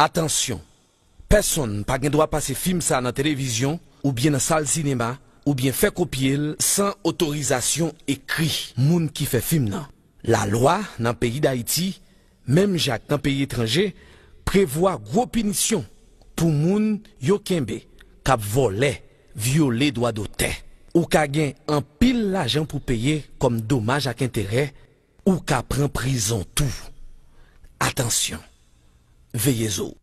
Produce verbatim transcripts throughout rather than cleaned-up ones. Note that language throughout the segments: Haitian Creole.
Atansyon! Pèsonn pa gen dwa pase fim sa a nan televizyon, oubyen nan sal sinema, oubyen fè kopye l san otorizasyon ekri moun ki fè fim nan. Lalwa nan peyi Dayiti, menm jan ak nan peyi etranje, prevwa gwo pinisyon pou moun yo kenbe k ap vòlè, vyole dwa dotè. Ou ka gen anpil lajan pou peye kòm domaj ak enterè, ou ka pran prizon tou. Atansyon! Veye zo w!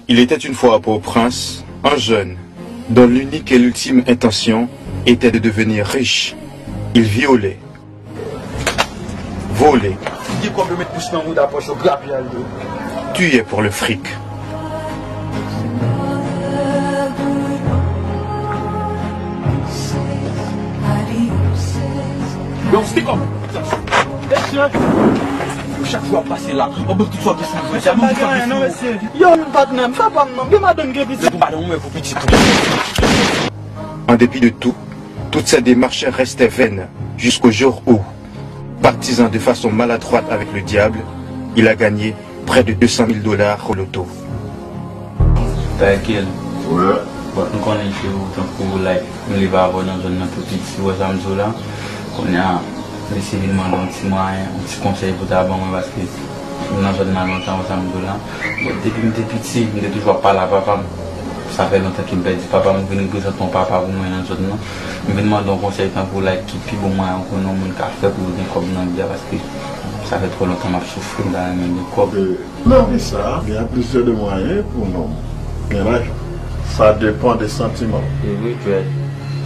Il était une fois à Port-au-Prince un jeune dont l'unique et l'ultime intention était de devenir riche. Il violait, volait, Di kòb yo met pous nan mouda pòch yo, grape al tou. Tuait pour le fric. Yo, stick up. Mesye. Yo, chak jou ap pase la. Yon bout tout sòt sou jwe. Mesye, pa gen anyen non, mesye. Yo, patnè m, fè pa m non. Gen madanm, gen pitit. Yo, madanm mwen pou pitit. En dépit de tout, toutes ses démarches restaient vaines jusqu'au jour où, partisant de façon maladroite avec le diable, il a gagné près de deux cent mille dollars au loto. Michael. Wi. Bon, nou konnen ke ou tankou like, m leve avè w nan zòn nan tou piti, ou wè sa m di w la. Kounye a, m eseye vin mande yon ti mwayen, yon ti konsèy pou ta ban mwen, paske m nan zòn nan lontan, ou wè sa m di w la. Bon, depi m te piti, m te toujou ap pale a papa m. Sa fè lontan ke m pèdi papa m, m vin reprezante yon papa pou mwen nan zòn nan. M vin mande yon konsèy tankou like ki pi bon mwayen ou konnen yon moun ka fè pou l gen kòb nan vi a, paske sa fè twò lontan m ap soufri, m ta renmen gen kòb. E, nan vi sa, gen plizyè de mwayen pou yon nonm gen lajan. Sa depann de santiman w. E wi, Fred.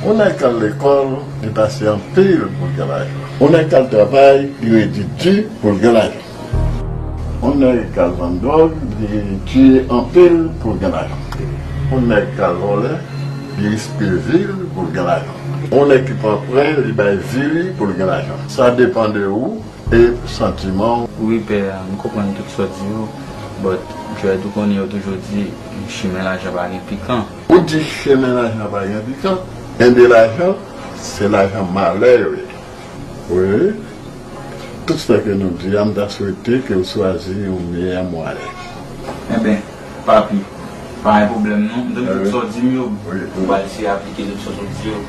Yon nèg k al lekòl, li pase anpil pou l gen lajan. Yon nèg k al travay, li redi di pou l gen lajan. Yon nèg k al vann dwòg, li tiye anpil pou l gen lajan. Yon nèg k al vòlè, li riske vi l pou l gen lajan. Yon nèg ki pran prè, li bay vi li pou l gen lajan. Sa depann de ou e santiman w. Wi, pè, m konprann tout sa w di yo, but, Fred, ou konnen yo toujou di, chimen lajan pa gen pikan. Ou di chimen lajan pa gen pikan, enben lajan, se lajan malè yo ye. Wi. Tout sa ke nou di a, m ta swete ke w chwazi yon meyè mwayen. Enben, papi, pa gen pwoblèm non. M tande tout sa w di m yo. Wi. M pral eseye aplike tout sa w di yo.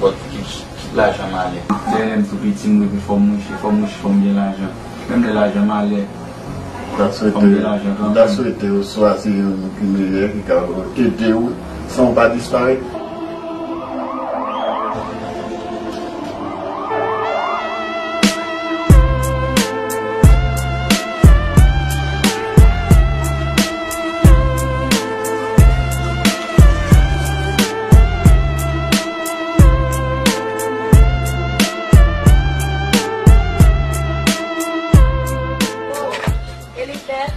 But kit, kit lajan malè. Dèyè lè m tou piti, m reve fò m riche, fò m riche, fò m gen lajan. Menm lè lajan malè, m ta swete, m ta swete ou chwazi youn ki meyè, ki ka ede w san w pa disparèt. Elifèt.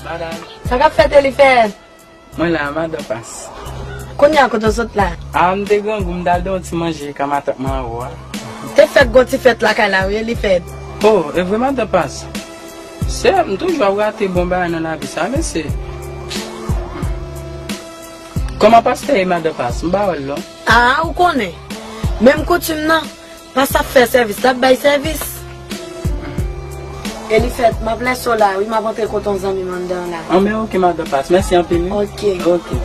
Madanm. Sa k ap fèt, Elifèt? Mwen la, madan Pas. Kounye a, kote w sot la? A, m te grangou, m t al de yon ti manje ka matant mwen anwo a. Te fèk gon ti fèt lakay la, wi, Elifèt. O, e vre, madan Pas? Sè, m toujou ap rate bon bagay nan lavi sa, mesye. Kòman pastè ye, madan Pas? M pa wè l non. A, ou konnen. Menm koutim nan. Pas ap fè sèvis, l ap bay sèvis. Elifèt, m ap lèse w la, wi, m ap antre kote yon zanmi m anndan an la. Anben, oke, madan Pas. Mèsi anpil, wi. Oke. Oke.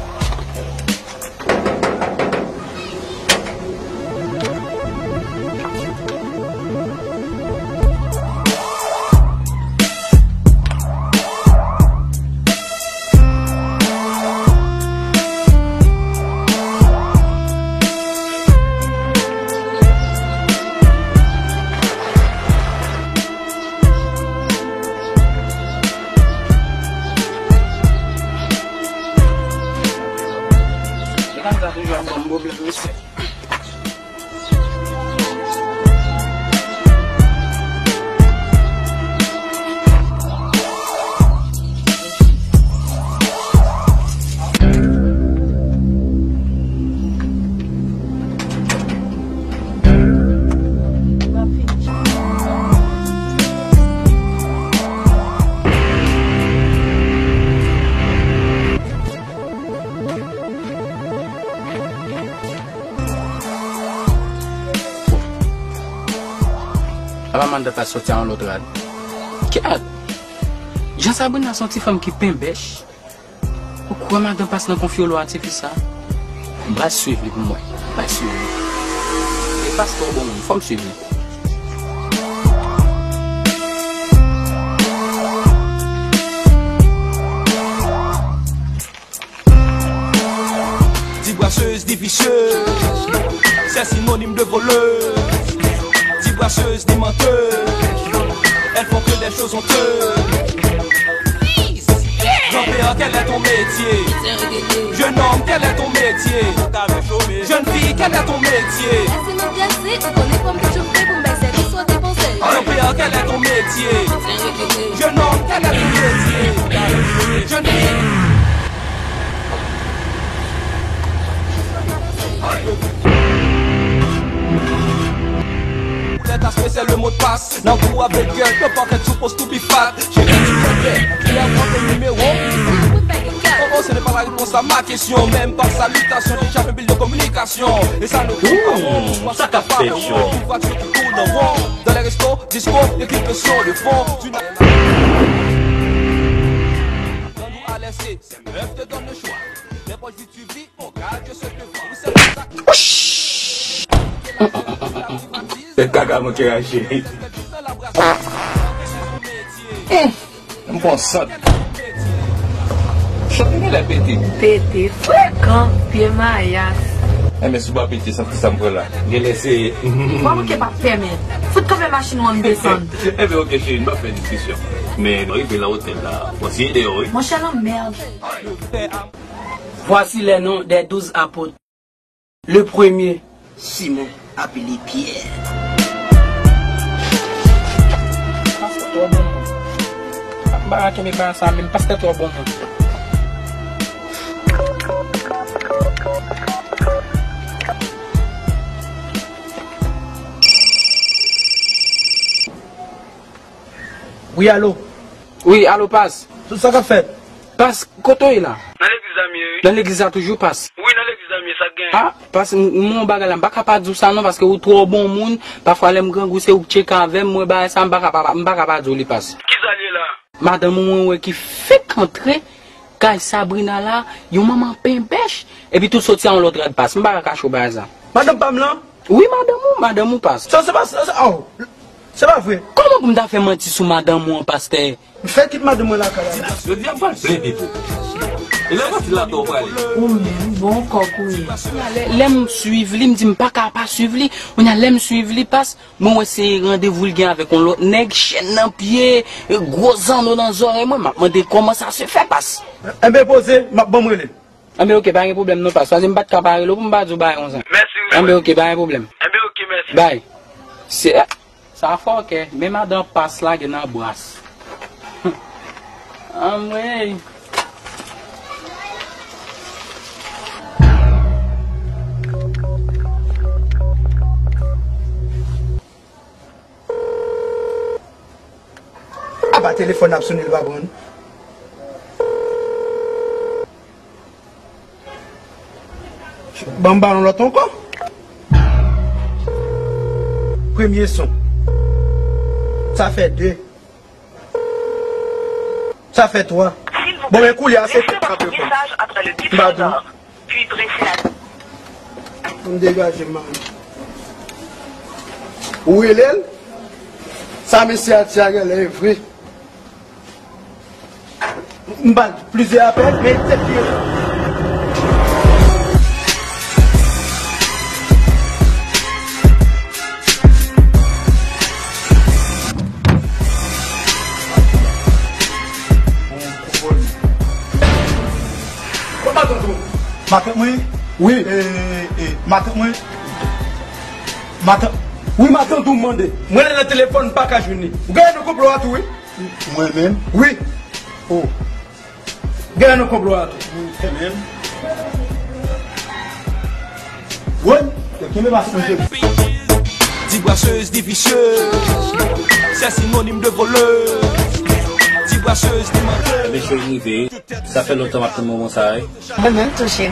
Apa madanm pa soti a yon lòt rad. Kèt! Jan Sabrina se yon ti fanm ki penbèch. Ou kwè madanm Pas nan konfyolo a ti fi sa? M pral swiv li pou m wè. M pral swiv li. E Pas twò bon moun, fò m swiv li. Di braseuse, di visyeuse, c'est synonyme de voleuse. Di braseuse, di menteuse, elles font que des choses honteuses. Grand-père, quel est ton métier? Jeune homme, quel est ton métier? Jeune fille, quel est ton métier? Lèse m ap drese, ou konnen kòm tout jòf fè pou m bay sèvis ou depanse. Grand-père, quel est ton métier? Jeune homme, quel est ton métier? Jeune fille. Pou lè ta spécial le mot de passe. Nan kou avèk gèl, yo pa fè tchou post ou bifat. Jere ti pwòblèm, ki a pran nimewo. Oh, oh, ce n'est pas la réponse à ma question. Même pas salutation, déjà fait pile de communication. Et ça ne compte pas. Sa k ap fèt, jòn? Tout voiture qui tourne en rond. Dans les restos, disco, équipe sur le fond. Tu n'as... Dans nous à laisser, ces meufs te donnent le choix. Les poches vides, tu vis. Tèt kaka manke rache. M pran sant. Sant li genlè pete. Pete frekan, pye mayas. Enben, si w pa pete, sant ki sa m pran la? Genlè se... Wa manke pa pèmèt. Fout kanpe machin ou an m desann. Enben, oke, cheri, n pa fè diskisyon. Men, nou rive nan otèl la. Bon, si e deyò, wi. Monchè, lanmèd. Voici les noms des douze apôtres. Le premier, Simon, appelé Pierre. Pastè twò bon moun. M pa ka kenbe bagay sa menm, pastè twò bon moun. Wi, alo. Wi, alo, Pas. Sa k ap fèt? Pas, kote w ye la? Nan legliz la m ye, wi. Nan legliz la toujou, Pas? Wi, nan legliz la m ye, sa k genyen? A, Pas, m, m wè yon bagay la, m pa ka pa di w sa non, paske ou twò bon moun, pafwa lè m grangou, se ou k tcheke avè m, mwen bagay sa, m pa ka pa, m pa ka pa di w li, Pas. Kisa l ye la? Madanm ou mwen wè ki fenk antre kay Sabrina la, yon manman penbèch, epi tout soti a yon lòt rad, Pas. M pa ka kache w bagay sa. Madanm pa m lan? Wi, madanm ou, madanm ou, Pas. Sa, se pa, sa, sa, oh, se pa vre. Kòman pou m ta fè manti sou madanm ou an, pastè? M fè kit madanm mwen lakay la. Jodi a m pral plen pipo. E lè manti la atò w prale. Ou menm, bon kòk ou ye. Lè, lè m swiv li, m di m pa ka pa swiv li. Kounye a, lè m swiv li, Pas, mwen wè se randevou l gen avèk yon lòt nèg, chèn nan pye, gwo zanno nan zòrèy mwen. M ap mande kòman sa se fè, Pas. Enben, poze, m ap, ban m rele. Anben, oke, pa gen pwoblèm non, Pas. Paske m pa t ka pa rele w pou m pa di w bagay konsa. Mèsi, wi. Anben, oke, pa gen pwoblèm. Anben, oke, mèsi. Bay. Se, sa fòkè, men madan Pas lage nan bras. Anmwey. Apa telefòn ap sonnen, li pa pran. Ban m ba yon lòt ankò. Premye son. Sa fè de. Sa fè twa. Bon, men koulye a se tèt k ap reponn. M pa di w. Pou m degaje m, mari. Ou rele l? Sa mesye a di a genlè e vre. M ba l plizyè apèl, men se pye. Bon, bon, bon. Kòman tonton? Matant mwen, Wi, e, e, matant mwen. Matant. Wi, matant ou mande. Mwen rele nan telefòn, m pa ka jwenn li. Ou genyen nan konplo a tou, wi. Mwen menm? Wi. Oh. Genyen nan konplo a tou. Mwen menm. Woy, yo kenbe matant mwen. Di braseuse, di visyeuz, c'est synonyme de voleur. Di braseuse, di mantè. Ebyen, cheri, rive. Sa fè lontan m ap tann moman sa a, wi. Mwen menm tou, cheri.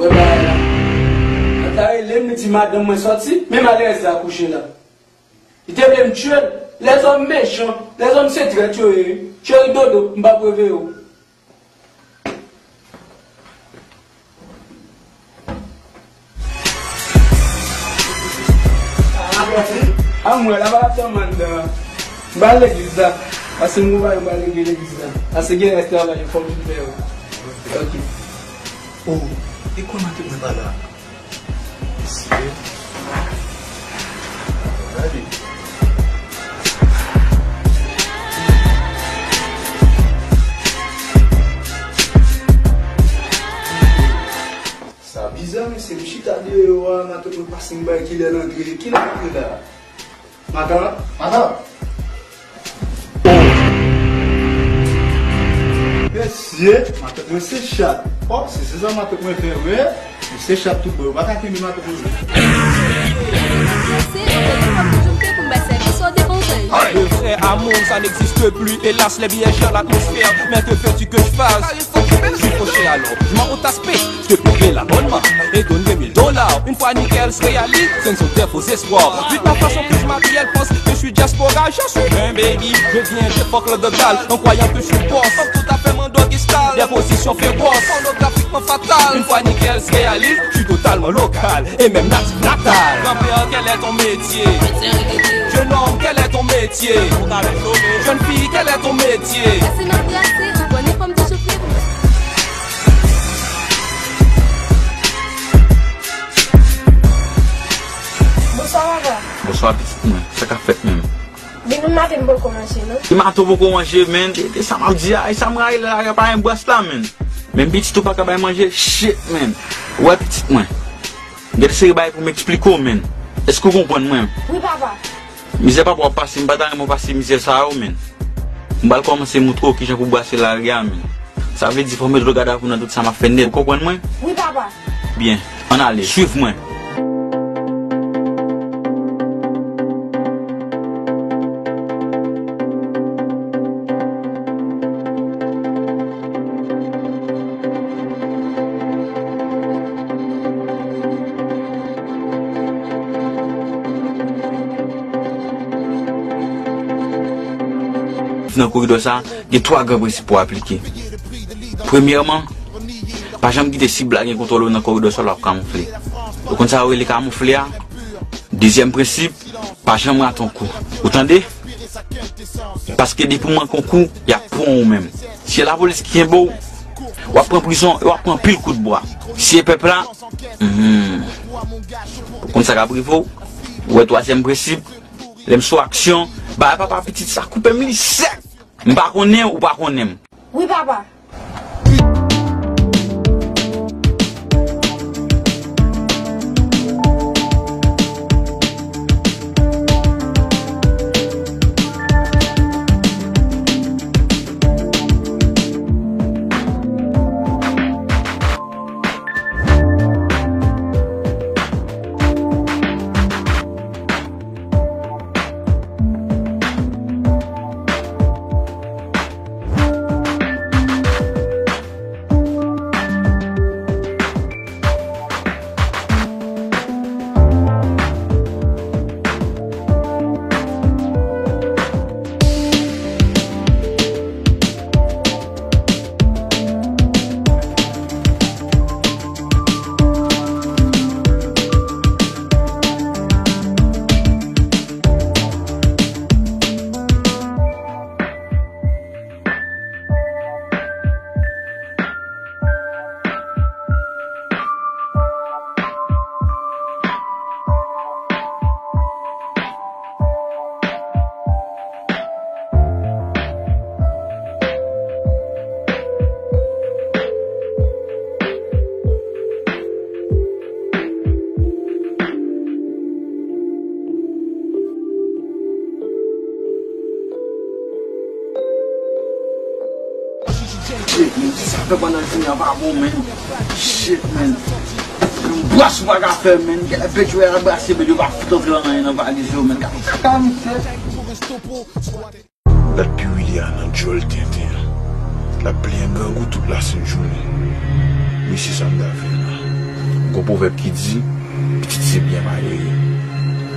Wè bagay la. Nan ta rele m, li di madanm mwen sòti, men malerèz la kouche la. Li te vle m tye l. Lèzòm mechan, lèzòm se trèt yo ye, wi. Cheri dodo, m p ap reveye w. A mwen, la pa ap tann anndan. M ba legliz la. Pase m konpayi m ba legliz la. Pase gen rès travay yo fò m fin fè yo. Ok. Oh, e kòman tout mwen pa la? Mesye. Gade. Sa biza, mesye. M chita deyò a, matant mwen pase m bay kilè l antre. Kilè l antre la? Matant? Matant? Mesye, matant mwen se chat. Oh, se, se sa matant mwen fè vre. Li se chat tout bon. Yo pa ka kenbe matant mwen vre. Se, ou te di fò m toujou te pou m bay sèvis, ou te kontan. Le vrai amour, ça n'existe plus. Hélas, les billets chers, l'atmosphère. Mais que veux-tu que je fasse? Je suis fauché alors. Je m'en aspect. Je te paierai l'abonnement et donnerai mille dollars. Une fois nickel se réalise, ce ne sont que des faux espoirs. Vu de la façon que je m'habille, elle pense que je suis diaspora. Je suis un baby, je viens de fuck le dalle. En croyant que je suis boss, comme tout à fait mon doggy style. Des positions féroces, pornographiquement fatales. Une fois nickel se réalise, je suis totalement local et même natif natal. Grand-père, quel est ton métier? Jeune homme, quel est ton métier? Jeune fille, quel est ton métier? Lèse m ap brase, ou konnen fò m toujou fre pou mwen. Bonswa, papa. Bonswa, pitit mwen. Sa k ap fèt menm? Depi maten m poko manje, non. Depi maten w poko manje, menn. E, e sa m ap di a, e sa m rayi la, a pa yon bwès la, menn. Menm pitit ou pa ka bay manje, shit, menn. Ou wè pitit mwen. Gen de seri bagay pou m eksplike w, menn. Èske w konprann mwen? Wi, papa. Mizè papa w ap pase, m pa ta renmen w pase mizè sa yo, menn. M pral kòmanse moutre w kijan pou w brase lari a, menn. Sa vle di fò w met dlo gadavou nan tout sa m ap fè nèt. Ou konprann mwen? Wi, papa. Byen. Ann ale. Swiv mwen. Nan koridò sa, gen twa gran prensip pou w aplike. Premyèman, pa janm kite sib la gen kontwòl ou nan koridò sa w ap kamoufle. Ou konn sa yo rele kamoufle a? Dezyèm prensip, pa janm rate yon kou. Ou tande? Paske depi w manke yon kou, y ap pran w menm. Si se lapolis ki kenbe w, w ap pran prizon e w ap pran anpil kout bwa. Si se pèp la, hmm, ou konn sa k ap rive w. Ou wè twazyèm prensip, lè m sou aksyon, bagay papa pitit sa koupe m li sèk. M pa konnen, ou pa konnen m. Wi, papa. Shit, man, sa fè pandan jounen an pa bon, man. Shit, man. Yon bras ou pa ka fè, man. Gen lè pèt yo al brase, men yo pa fout antre nan anyen nan valiz yo, man. Gade kaka, misye. Dat Piwili a nan djòl tenten an. L ap plenyen grangou tout lasent jounen. Mesye, sa m ta fè la? Gon pwovèb ki di, pitit se byen malere.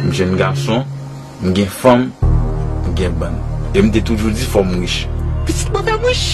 M jenn gason, m gen fanm, m gen bann. E m te toujou di fò m rich. Pitit mwen fè m rich!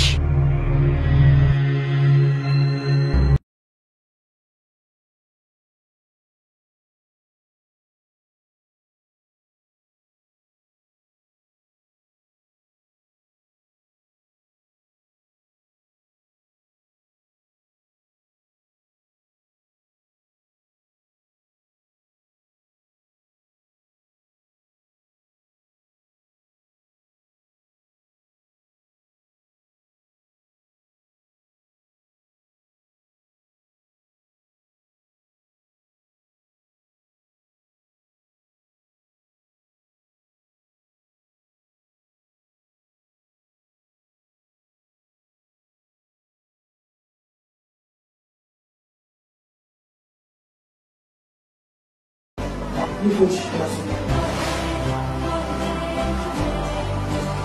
Li fò ti chita sou mwen.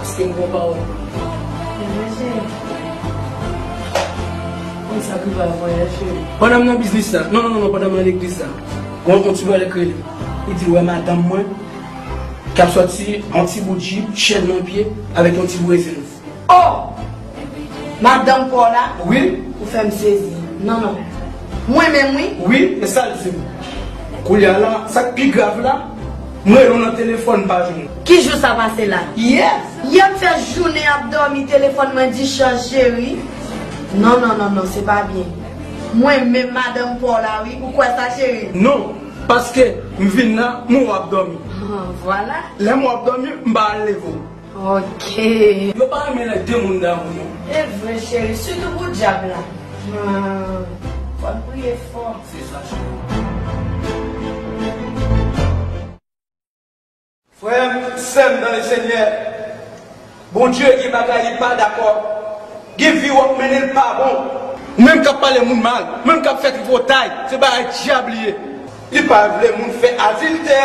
Paske m gon pawòl pou li. Evre cheri. Konn sa k rive avè w yè, cheri. Pandan m nan biznis la, non, non, non, non, pandan m nan legliz la, gon yon ti bòlèt k rele. Li di l wè madanm mwen k ap sòti yon ti bout jip, chèn nan pye, avèk yon ti bout rezin. Oh! Madanm pa w la? Wi. Ou fè m sezi. Non, non. Mwen menm, wi. Wi, e sa l di m. Kounye a la, sa k pi grav la, m rele w nan telefòn, m pa jwenn ou. Ki jou sa pase la? Yè. Yè m fè jounen ap dòmi, telefòn mwen discharge, cheri. Non, non, non, non, se pa byen. Mwen menm, madanm pa w la, wi. Ou kwè sa, cheri? Non, paske m vin la, m wè w ap dòmi. Ah, vwala. Lè m wè w ap dòmi, m pa al leve w. Ok. Yo pa renmen lè de moun damou, non. E vre, cheri, sitou pou dyab la. Hmm. Fò n priye fò. Se sa, cheri. Frè m, sè m dans le Seigneur, Bondye gen bagay li pa dakò. Gen vi w ap mennen l pa bon. Ou menm k ap pale moun mal, ou menm k ap fè tripotay, se bagay dyab li ye. Li pa vle moun fè adiltè.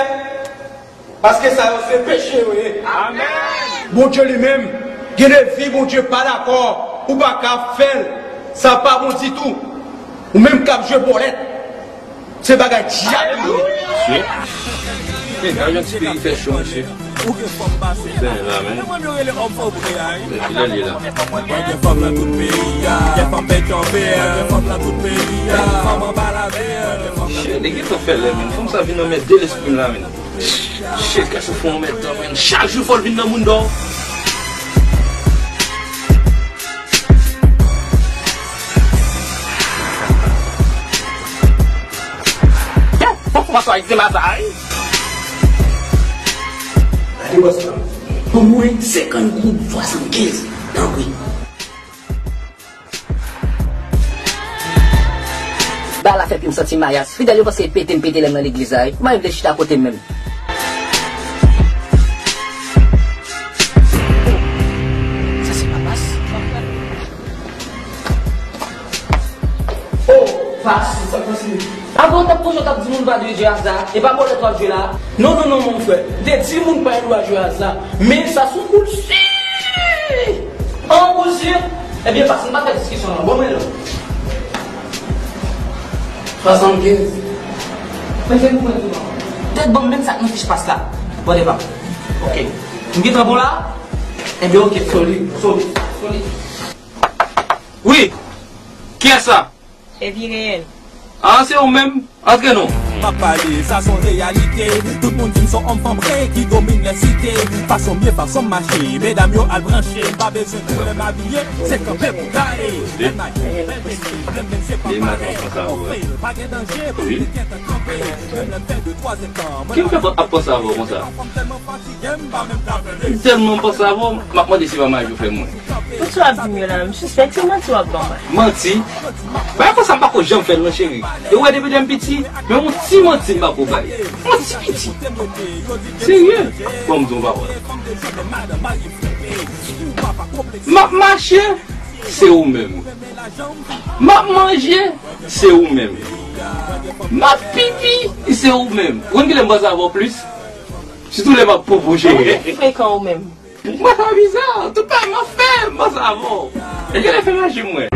Paske sa yo se peche yo ye. Amèn. Bondye li menm, gen de vi Bondye pa dakò, ou pa ka fè l. Sa pa bon ditou. Ou menm k ap jwe bòlèt, se bagay dyab li ye. Mesye, mesye, gade jan ti peyi fè cho, mesye. Ou gen fanm pase la. Amèn. Kilè l ye la? Mwen gen fanm nan tout peyi a. Gen fanm Pètchonpè. Gen fanm nan tout peyi a. Gen fanm anba lamè. Shit, li gentan fè lè, menm. Fanm sa vin anmède lespri m la, menm. Shit, kase fò anmèdan, menm. Chak jou fò l vin nan moun dò. Fò kòmanse ak zema sa, wi. Gade bòs la. Ban mwen senkant goud swasannkenz. Tanpri. Bagay la fè pye m santi mayas. Fidèl yo panse e pete m pete lè m nan legliz la, wi. Kòman yo vle chita kote m menm? Sa se pa pas. Oh, pas, sa pase. Avan w t ap kontan w t ap di moun pa dwe jwe aza, e pa bòlèt w ap jwe la. Non, non, non, mon frè. M te di moun pa gen dwa jwe aza. Men sa sou kou l si. An kou si. Ebyen, pas, n pa fè diskisyon an. Bon, men non. Swasannkenz. Mwen fè pou mwen tou non. Tèt ban m menm sa k nan fich pas la. Bon, devan. Ok. M gentan bon la? Ebyen, ok. Solid, solid, solid. Wi. Kiyès sa? Epi reyèl. Ah, se ou menm? Antre non. M ap pale, sa se yon reyalite. Tout moun di m se yon òm fanm re ki domine lè site. Fason m ye, fason m mache, medam yo al branche. M pa bezwen pwoblèm abiye, se kanpe pou gade. Lè m mache, lè m mesye, lè m mesye pa pare. Anfen, pa gen danje, paske gentan kanpe. Menm lè m fè de twa zèdtan, mwen pa. Ki m fè ap panse avè w konsa? M tèlman panse avè w, m ap mande si pa maj ou fè mwen. Tout sa w ap di m yo la, m sispèk se manti w ap ban mwen. Manti? Bagay konsa m pako janm fè l non, cheri. E ou wè depi lè m piti, menm yon ti manti m pako bay. Yon ti piti. Serye? Ban m di w yon pawòl. M ap mache. se ou menm. M ap manje, se ou menm. M ap pipi, se ou menm. Ou konn kilè m panse avè w plis? Sitou lè m ap popo jere. Ou frekan ou menm. Mwen pa bizarre, tout bagay m ap fè, m panse avè w. E genlè fè maji mwen.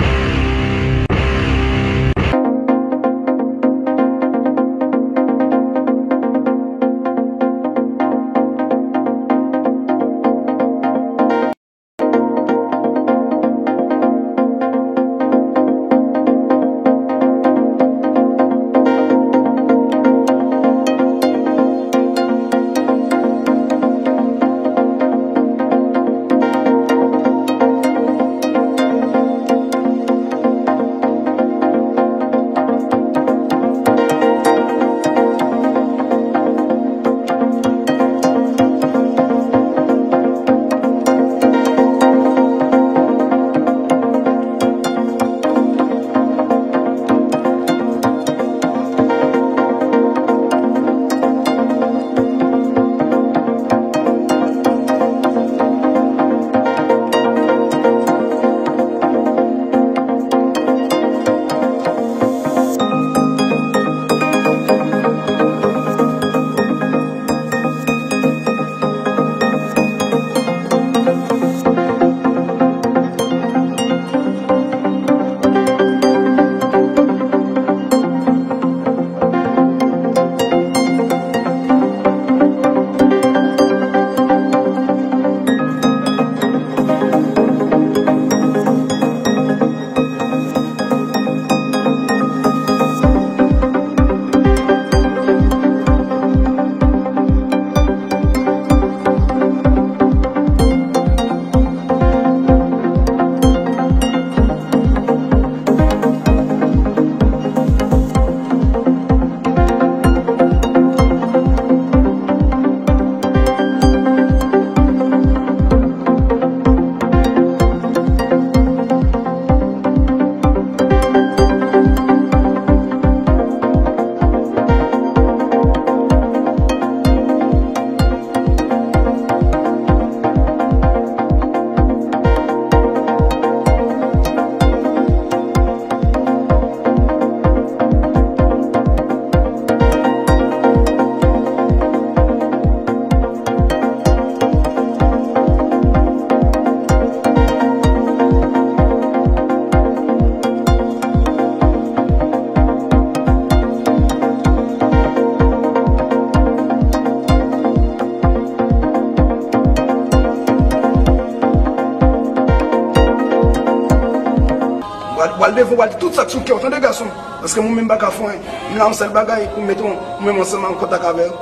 W al, w al devan, w al di tout sa k sou kè w, tande, gason. Paske mwen menm m pa ka fè anyen. M la yon sèl bagay pou m mete w, ou menm ansanm an kontak avè yo.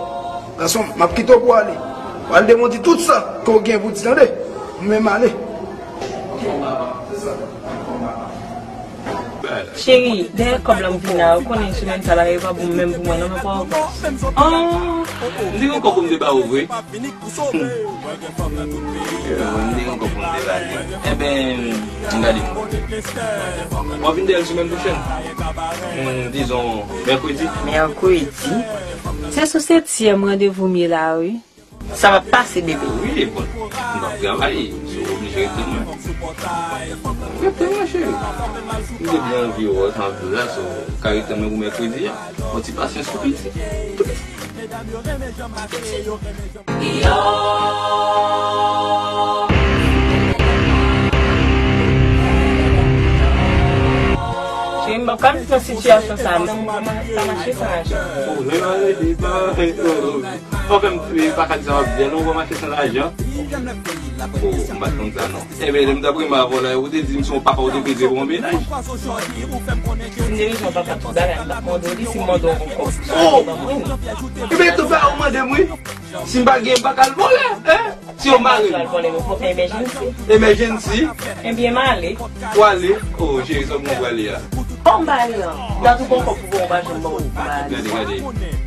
Gason, m ap kite w pou w ale. W al devan, w di tout sa ke w gen pou di, tande. Mwen menm ale. Cheri, dèyè kòb la m vin la, ou konnen semèn sa bagay pa bon menm pou mwen non, papa. Oh, m te gen kòb pou m te ba ou vre. Hmm. Yo, m te gen kòb pou m te ba li. Enben, m gade. W ap vin dèyè l semèn pwochèn? Hmm, dizon, mèkredi. Mèkredi? Se sou setyèm randevou m ye la, wi. Sa va pase, bebe. Wi, bon, m ap travay, so w oblije ret tann mwen. Ret tann mwen, cheri. M te byen anvi wè w, sa m ap di w la, so w ka ret tann mwen pou mèkredi a. Yon ti pasyans wi, piti. Cheri, m p ap ka viv nan sitiyasyon sa a, m pa mache san lajan. Oh, lè m arete, pa, oh, oh. Ou fè m, eh, pa ka di sa w ap di a, non, ou pa mache san lajan. Oh, m pa t konn sa, non. Enben, lè m t ap renmen avè w la, ou te di m se yon papa ou te bezwen pou yon mennaj. Si m te bezwen yon papa tout bagay, m t ap mande w li, si m mande w yon kòb, ou pa mande m. Enben, tout bagay ou mande m, wi. Si m pa gen, m pa ka al vòlè, en? Si yo mare m. Al vòlè, m pou fè emergency. Emergency? Enben, m ale. Ou ale? Oh, cheri, sa w gen w prale a? Kòm m pa ale an. Dat ou gon kòb pou bon, ou pa janm ban m, ou pa ale. Gade, gade.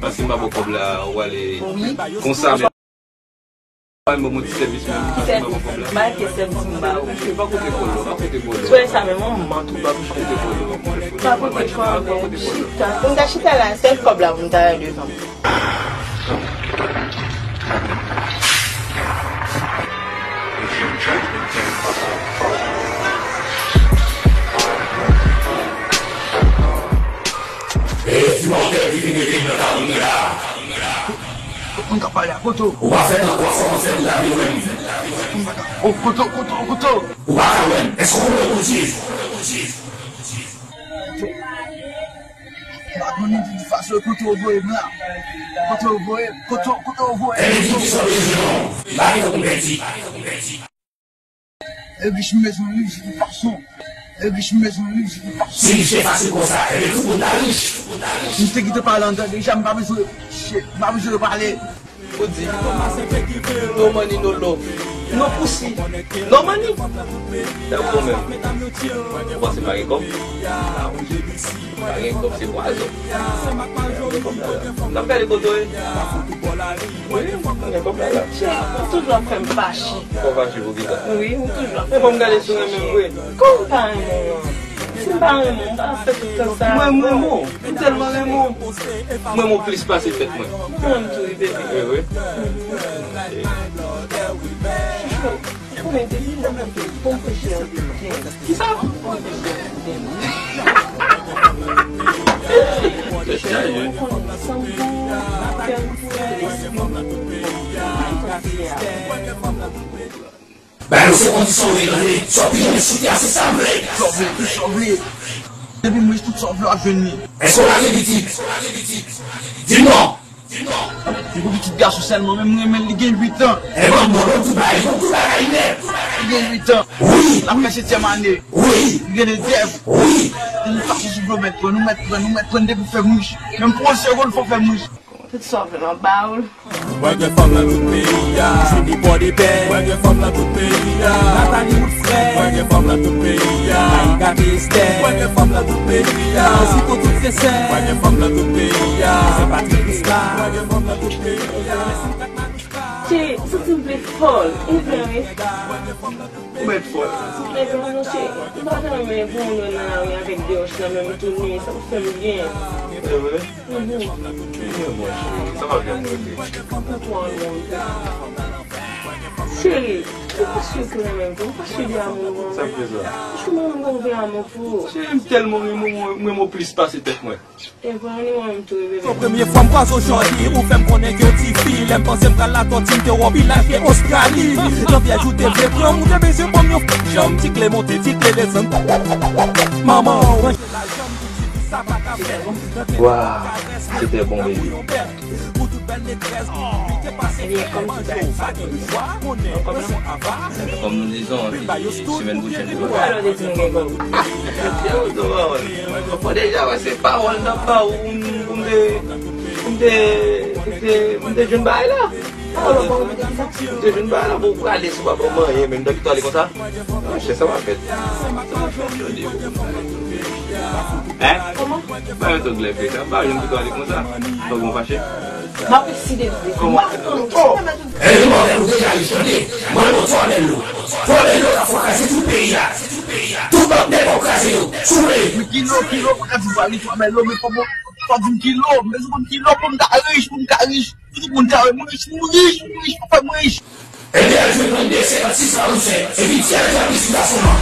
Paske m pa ba w kòb la, ou ale. Wi. Konsa, men. Ban m yon ti sèvis, men. Ki sèvis? M pa gen sèvis m ba ou. Cheri, pa kote kòlò, pa kote kòlò. Sou sa, men, mwen, m manti ou ba m. Pa kote kòlò. Pa kote kòlò, men. Chita. Pou m ta chita la, sèl kòb la pou m ta rale devan. If your judgment can puzzle, Mete blan ka moun mwen la. Kot moun k ap pale a? Kote w? Ou pa fè tankou w ap kòmanse pou lavi w menm. O, kote w, kote w, kote w? Ou pa ka wè m. Èske w konnen kondui? M pa konnen de tout fason kote w voye m la. Kote w voye m? Kote w, kote w voye m? Ebyen, di m kisa w bezwen non. M pa gen tan pou pèdi. E rich m bezwen rich de tout fason. E rich m bezwen rich de tout fason. Si rich te fasil konsa, ebyen tout moun ta rich. M te kite pale andan deja, m pa bezwen, m pa bezwen pale. Ou di, no money, no love. No pussy, no money. Sa bon menm. Ou panse pa gen kòb? Pa gen kòb, se pwazon. N ap gade kote w ye. Wi, mwen gen kòb la, la. Cheri, ou toujou ap fè m fache. Fò fache pou kisa? Wi, ou toujou ap fè m fache. E fò m gade si w renmen m vre. Kòman m pa renmen w an? Si m pa renmen w, m pa fè tout tan sa a. Mwen, m renmen w. M tèlman renmen w. M renmen w plis pase tèt mwen. Mwen menm tou, wi, baby. E vre? Chouchou. Ou konnen depi lè m te bon peche an de tè. Kisa? Tèt chaje. Ou konnen sanm pou fè m pou lespri m. Ba yo se kondisyon w ye, tande. Sa w pi renmen sou tè a, se sa m vle. Sa w vle, tout sa w vle. Depi m rich, tout sa w vle, w ap jwenn li. Èske w lage pitit? Di m non. Se pou pitit gason sèlman, men m renmen l, li gen uit an. E ban m, ban m tout bagay, ban m tout bagay nèt. Li gen uit an. Wi. L ap fè setyèm ane. Wi. Li gen de dèv. Wi. Li fache sou dlo mèt pran, nou mèt pran, nou mèt pran depi fè m rich. Menm pou yon segonn fò fè m rich. Tout sa w vle m ap ba ou l. Mwen gen fanm nan tout peyi a. Julie Pòdepè. Mwen gen fanm nan tout peyi a. Nathalie Woodfray. Mwen gen fanm nan tout peyi a. Maïka Testè. Mwen gen fanm nan tout peyi a. Ziko tout sensè. Mwen gen fanm nan tout peyi a. Saint Patrick Risla. Mwen gen fanm nan tout peyi a. Cheri, m santi m vle fòl. E vre, wi. Ou mèt fòl. Ou mèt fòl, non, cheri. M pa ta renmen pou moun wè nan lari avèk de wòch nan men m tounen. Sa p ap fè m byen. E vre? Mhm. Byen, mwen, cheri. Sa p ap janm rive. Ou twò lwen. Cheri, ou pa si ke w renmen m vre. Ou pa si de amou, non. Sa k fè sa? Franchman, mwen gen yon vrè amou pou ou. Cheri, m tèlman renmen w, mwen, mwen, mwen plis pase tèt mwen. E vre, wi, mwen menm tou, wi, bebe. Se premye fwa m kwaze w, jodi, ou fè m konnen ke w tifi. Lè m panse m pral Latòti, m te wè w pi laj ke Ostrali. Nan pyèj ou te vle pran m, ou te bezwen ban m yon f-, janm, ti kle monte, ti kle desann. Manman w ranje lajan m, pou ti fi sa pa ka fè. Waw, se te bon, bebe. Ebyen, kòm ti bagay sa, kòm nou dizon, semèn pwochèn, nou pral. Alò, te di nou gen kòb. Yo, yo, yo, yo. Bon, deja, wè, se pawòl nan pa ou, m, m te, m te, m te, m te jwenn bagay la. Alò, bon, m te di sa. M te jwenn bagay la, bon, ou prale, si w pa ban m anyen, menm dan ki to ale konsa. Monchè, sa pa fèt. Sa pa fèt, jodi. Hein? Kòman? Pa yon to glè fè sa, pa jwenn ki to ale konsa. Fòk mwen fache. M ap deside vre. Kòman? M ap tann. Oh! Ey, nou mò, nou deja riche, tande. Mwen, mwen, twa bèl lo. Twa bèl lo, la fò kraze tout peyi a. Tout bank nèg ap kraze yo. Souple. Men kilo, kilo, pa ka di w pa li twa bèl lo, men fò bon, fò di m kilo. M bezwen konn kilo pou m ta rich, pou m ta rich. Pou tout moun ta wè m rich, m rich, m rich, papa m rich. Ebyen, al jwe trannde senkannsis karannsenk, epi di al jwe ak pitit gason an.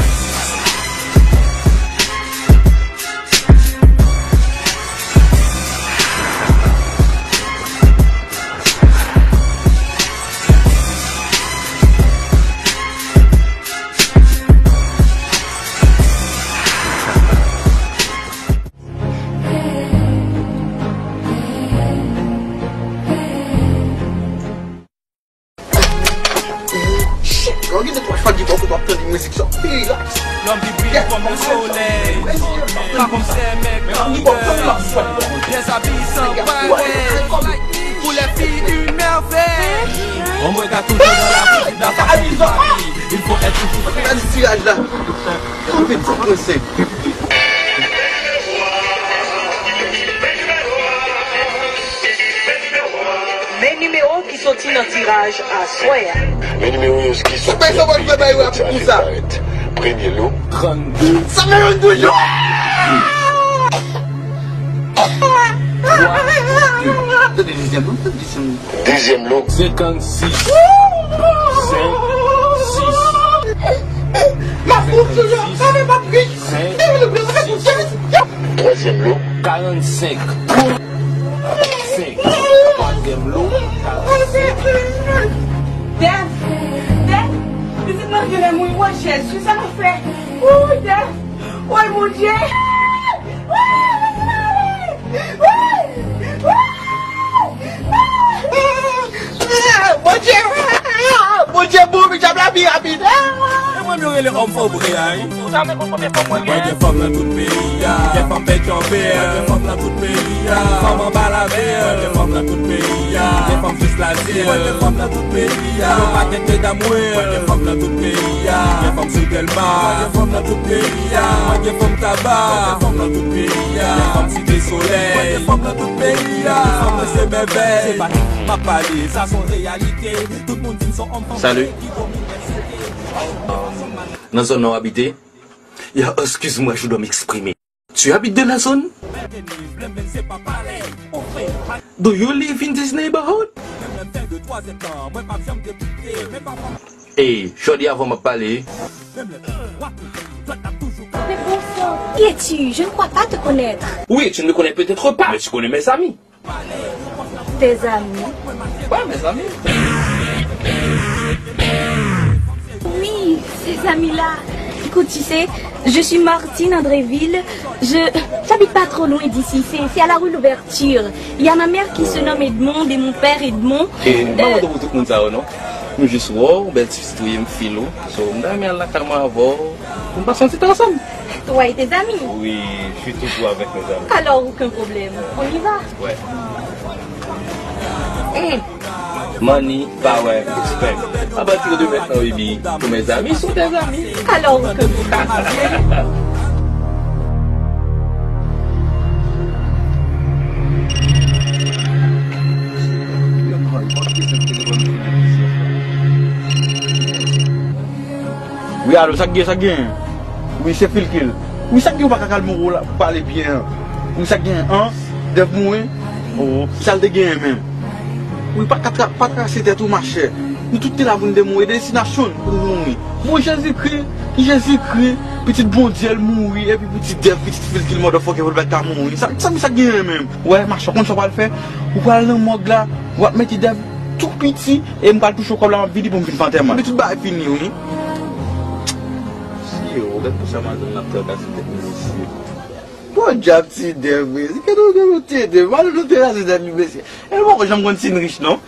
Shit, bro, gen de twa fagi bò kote w ap tande mizik sa. Relax. Lòm ki briye kòm le solèy, pa kòm sèmèk, kòm dèzabitan, paradis, pou les filles une merveille. Ombre ka toujou dans la vie, la façon de parler. Il faut être toujours prêt. Gade tiraj la. Kanpe ti pran senk. Men nimewo ki soti nan tiraj aswè a. Men nimewo yo ki soti nan tiraj aswè a. Premye lo, trannde. Sa fè yon toujou. Tande dezyèm nan, tande dezyèm nan. Dezyèm lo, senkannsis. Senk, sis. M ap mouri, m ap mouri. Senk, sis. Twazyèm lo, karannsenk. Nan genlè moun, wè Jezi, sa nou fè? Wouy, dè, woy, Bondye! Wouy, wouy, wouy! Bondye, Bondye bon, men dyab la pi rapid. E mwen, yo rele òm fò bre a, wi. Ou sa menm konn konbyen fanm mwen gen? Mwen gen fanm nan tout peyi a. Gen fanm bèt yon vè. Mwen gen fanm nan tout peyi a. Fanm anba lavè. Mwen gen fanm nan tout peyi a. Gen fanm jis lazyè. Mwen gen fanm nan tout peyi a. Yon pakèt medam wè. Mwen gen fanm nan tout peyi a. Gen fanm sou Dèlma. Mwen gen fanm nan tout peyi a. Mwen gen fanm Taba. Mwen gen fanm nan tout peyi a. Gen fanm Site Solèy. Mwen gen fanm nan tout peyi a. Fanm nan se mèvèy. Se pa m ap pale, sa se yon reyalite. Tout moun di m se yon òm fanm. Salut. Nan zòn nan w abite? Ya, excuse-moi, je dois m'exprimer. Tu habites dans la zone? Do you live in this neighborhood? Hey, jodi avan m ap pale. Mais bon sang, qui es-tu? Je ne crois pas te connaître. Oui, tu ne me connais peut-être pas, mais tu connais mes amis. Tes amis? Ouais, mes amis. Oui, ces amis-là. Écoute, tu sais, je suis Martine Andréville. Je, j'habite pas trop loin d'ici. C'est, c'est à la rue Louverture. Il y a ma mère qui se nomme Edmond et mon père Edmond. E m pa kontan pou tout moun sa yo, non. M jis wè w, bèl ti fi tou ye, m feel ou. So, m ta renmen al lakay mwen avè w. Pou n pase yon ti tan ansanm. Toi et tes amis? Oui, je suis toujours avec mes amis. Alors, aucun problème. On y va. Ouais. Money, power, respect. À partir de maintenant, baby, tous mes amis sont tes amis. Alors, aucun problème. Wi, alo, sa k gen, sa k gen? Wi, se Filkil. Wi, sa k gen, ou pa ka kalme w la, pale byen an. Wi, sa k gen an? Dèf mouri? Oh, sa l te genyen menm? Wi, pa ka tra-, pa trase tèt ou, machè. Nou tout te la pou n te mouri, e destinasyon n pou nou mouri. Bon, Jezikri, Jezikri, pitit Bondye, l mouri, epi pitit Dèf, pitit Filkil, motherfucker, pou l mèt ka mouri. Sa, sa, sa k genyen menm? Wè, machè, w konn sa w pral fè? Ou pral nan mòg la, w ap mete Dèf tou piti, e m pral touche kòb la, m ap vini pou m vin fè antèman. Epi tout bagay fini, wi. Mesye, ou gad pou sa madanm nan ap trakase tèt li, mesye. Bon djab ti Dèf, mesye. Gade, gade, ti Dèf. Madanm nan terase tèt li, mesye. E l poko janm konn si n rich, non.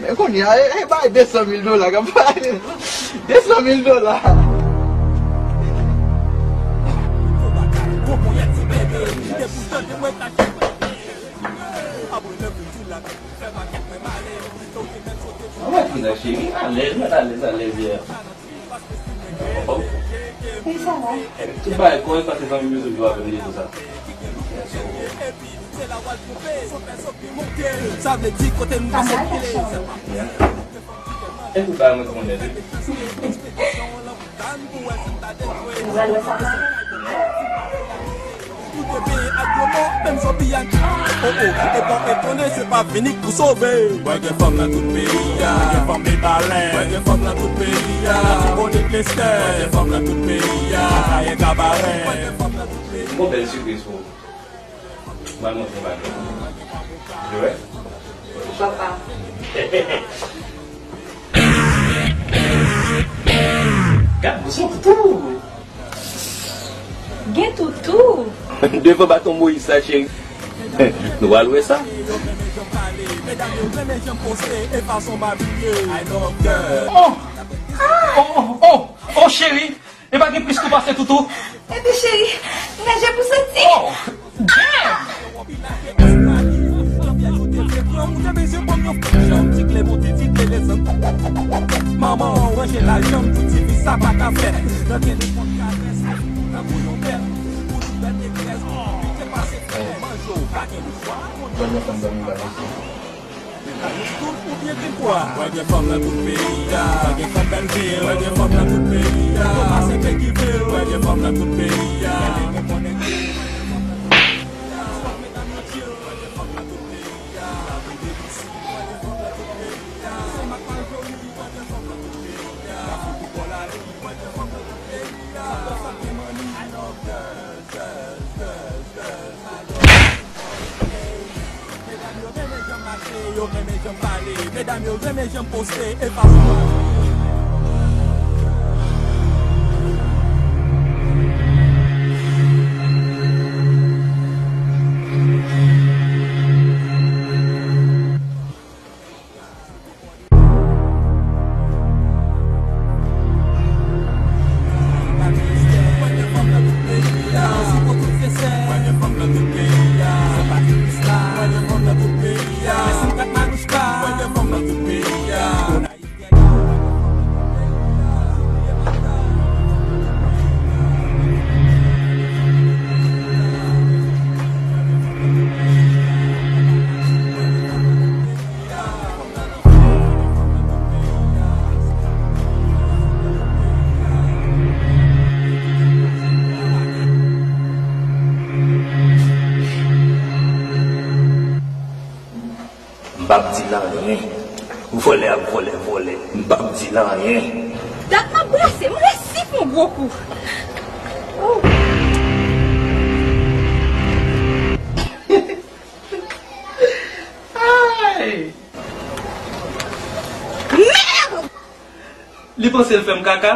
Men kounye a, e, e bay de san mil dola k ap pale. De san mil dola. Mwen wè fi nan cheri, alèz, mwen alèz, alèz yè. Oh. Wi, sa va. Tout bagay kòrèk, paske zanmi m yo toujou avè m, li di sa. Sa vle di kote nou sirkile. Yeah. E tout bagay mwen konnen tou. Ou pral wè sa pase. Ou te benyen ak gwo mo, menm jan w piyay. Oh, oh, e pa etone, se pa vini k pou sove. Mwen gen fanm nan tout peyi a. Mwen gen fanm Mibalè. Mwen gen fanm nan tout peyi a. Latibonit, Lestè. Mwen gen fanm nan tout peyi a. Akayè, Kabarè. Mwen gen fanm nan tout peyi a. Bon, bèl sipriz pou ou. Mwen montre w bagay. Ou wè? Papa. Gad bouch mwen, toutou. Gen toutou. Devan baton Moyiz sa, cheri. Nou pral wè sa. Oh! Oh, oh, oh, oh, cheri! E pa gen plis kou pase toutou. Epi cheri, nèje pou soti. Oh, damn! Manman an ranje lajan pou ti fi sa pa ka fè. Nan telefòn ka fè sèks pou nan pou yon bèl. Pou tout bèl egrès, pou te pase fè manje w pa gen chwa. Mwen gen fanm nan tout peyi a. Mwen gen fanm nan tout peyi a. Mwen gen fanm Bèlvil. Mwen gen fanm nan tout peyi a. Yo pase Peggyville. Mwen gen fanm nan tout peyi a. Mwen gen fanm nan tout peyi a. Medam yo renmen jan m mache, yo renmen jan m pale. Medam yo renmen jan m poste e fason mwen. M p ap di l anyen. Vòlè ap vòlè, vòlè. M p ap di l anyen. Dat m ap brase, m resi fè yon gwo kou. Ay! Mèd! Li panse l fè m kaka?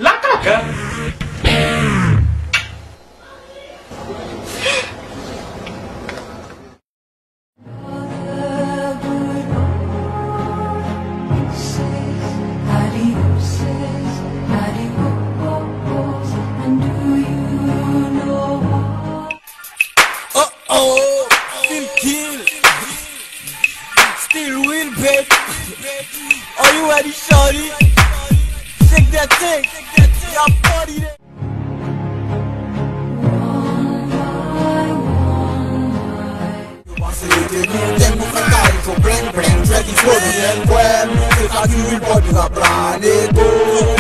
La kaka! Oh oh, feel kill. Still win, baby. Are you ready, shorty? Shake that thing. Y'all party there. Yo panse yo te nou, tèm nou fè kay, so blen blen, Drake is Bobby and Gwen. Se sa ki real body rap la, nego.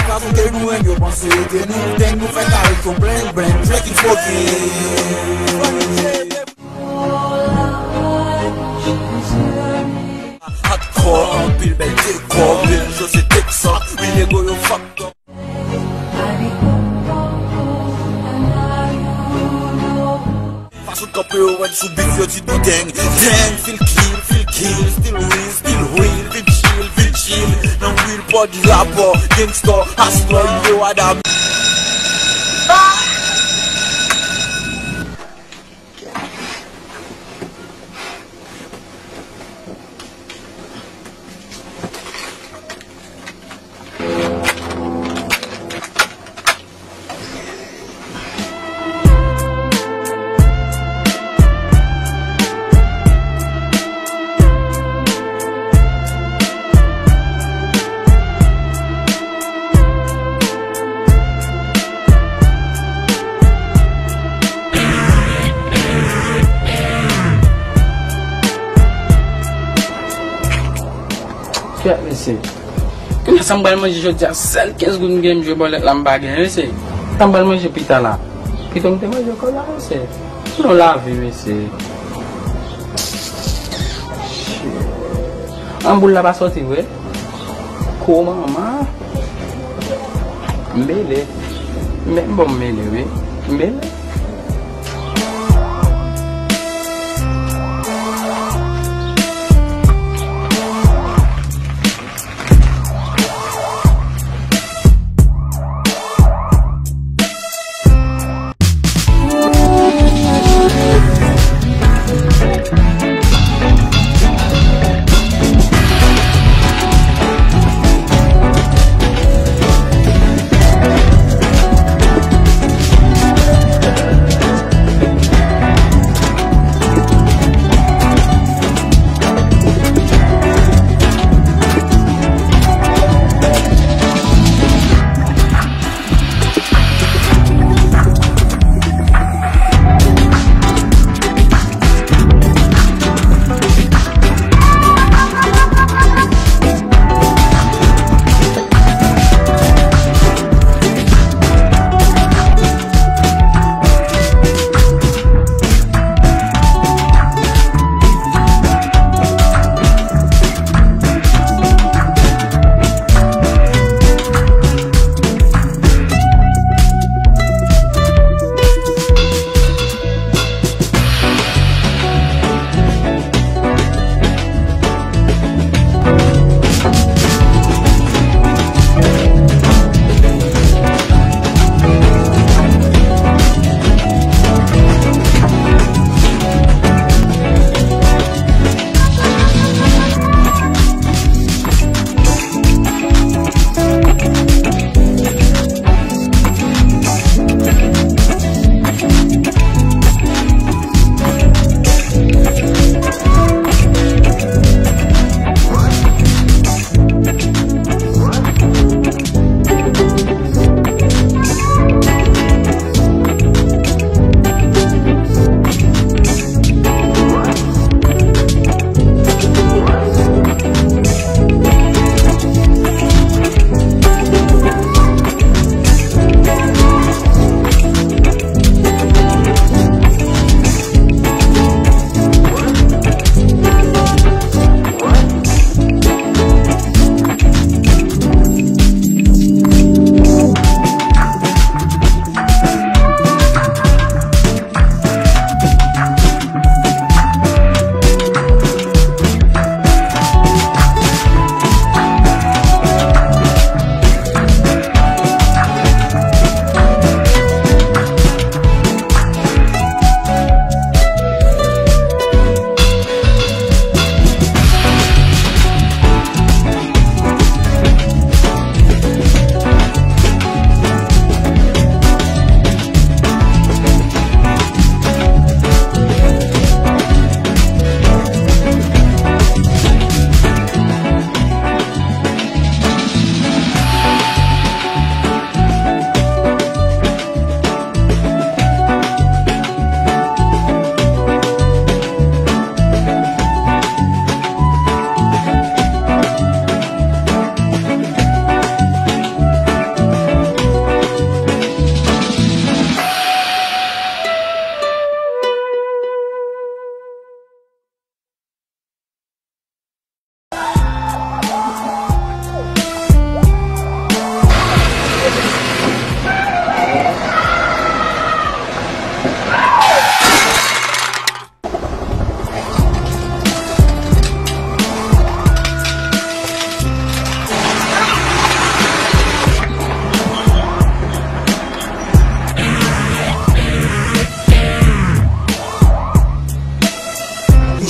Sa sou te nou, yo panse yo te nou, tèm nou fè kay, so blen blen, Drake is Bobby. Hardcore, anpil bèl dekò, bèl cho se Texas, wi nego yo fucked up. Fason kanpe yo wèn sou beef yo di nou deng, deng, feel kill, feel kill, still win, still win, vin chill, vin chill, nan real body rapper, gangster, hustler, yo adam. Kèt mesye. Kounye a sa m pral manje jodi a, sèl kenz goud m gen, m jwe bòlèt la, m pa gen, mesye. Sa m pral manje pita la. Pito m te manje kòb la, mesye. Non, lavi, mesye. An boul la pa sòti vre. Ko manman. M bele. Men bon m mele, wi. M bele. Nou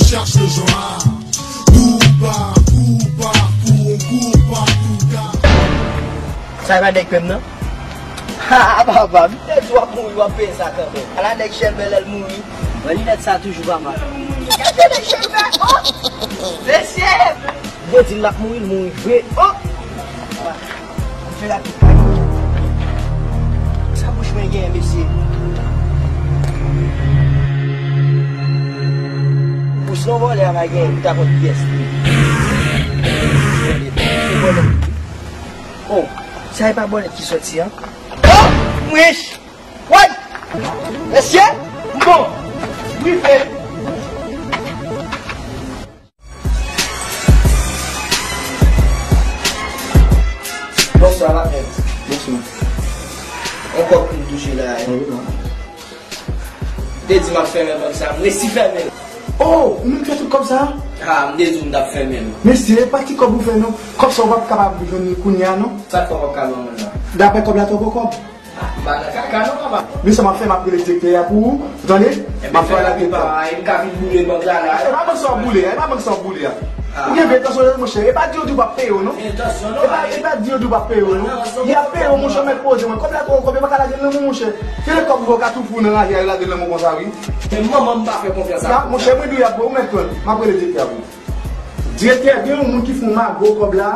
chache jan a kou pa kou, pa kou, kou pa kou ka. Sa e pa nèg pè m nan? Ha, papa, m te di w ap mouri, w ap peye sa kanmenm. Ala nèg Chèlbè lè l mouri. Ban linèt sa toujou, papa. Gade nèg Chèlbè, oh! Mesye! M te di l l ap mouri, l mouri vre. Oh! M fè la tout kay. Sa bouch mwen genyen, mesye? Bouch non vòlè a pa genyen, m ta konn kiyès li ye. Se vòlè. Oh, sa e pa bòlèt ki sòti an? Oh, m rich! What? Mesye, m bon. Rive. Bonswa, maten. Bonswa. On kòb pou m touche la. Te di m ap fèmen bank sa, m resi fèmen l. Oh, ou menm fè tout kòb sa? Ha, m te di w m t ap fèmen l. Mesye, e pa ti kòb ou fè non. Kòb sa ou p ap kapab jwenn li kounye a non. Sa k fè w p ap ka ban mwen la? Daprè kòb la, twò gwo kòb. Ah, m pa nan kaka non, papa. Men sa m ap fè, m ap rele direktè a pou ou. Ou tande? M ap fè l api pa. E m ka vin boule bank la, la. E pa bank sa w ap boule a, e pa bank sa w ap boule a. Ah. Ou gen vye entansyon, monchè. E pa di yo di w p ap peye yo non. Entansyon non. E pa, e pa di yo di w p ap peye yo non. Y ap peye yo, monchè, mèt poze mwen. Kòb la twò gwo kòb, yo pa ka lage l nan men w, monchè. Gen de kòb ou ka tou fou nan raje a, yo lage l nan men w konsa, wi. Men manman m pa fè konfyans a kòb sa. Monchè, mwen di w y ap bon, ou mèt pran. M ap rele direktè a pou ou. Direktè, gen yon moun ki fè yon mago kòb la,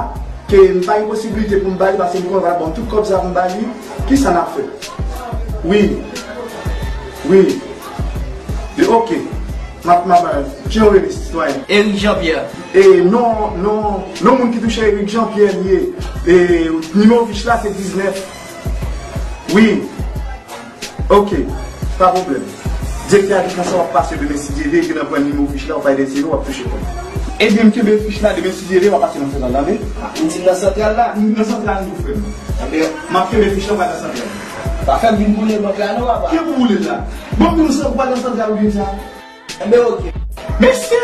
ke m pa gen posiblite pou m ba li, paske m konnen va ban tout kòb sa pou m ba li. Kisa n ap fè? Wi. Wi. E, ok. M ap, m ap, kijan w rele, sitwayen? Eric Jean Pierre. E, non, non, non, moun ki touche Eric Jean Pierre li ye. E, nimewo fich la se diznèf. Wi. Ok, pa pwoblèm. Direktè a di konsa w ap pase demen si Dye vle, epi nan pran nimewo fich la, w pa deside, w ap touche kòb. Ebyen, m kenbe fich la, demen si Dye vle, w ap pase nan santral la, tande? Ah, m di nan santral la? Nan santral nou, frè m. Ebyen, m ap kenbe fich la, w pa nan santral. Pa fè m vin boule bank la non, papa. Ki pou boule l la? Bon, pou nou sa, ou pa nan santral oubyen sa? Enben, ok. Mesye,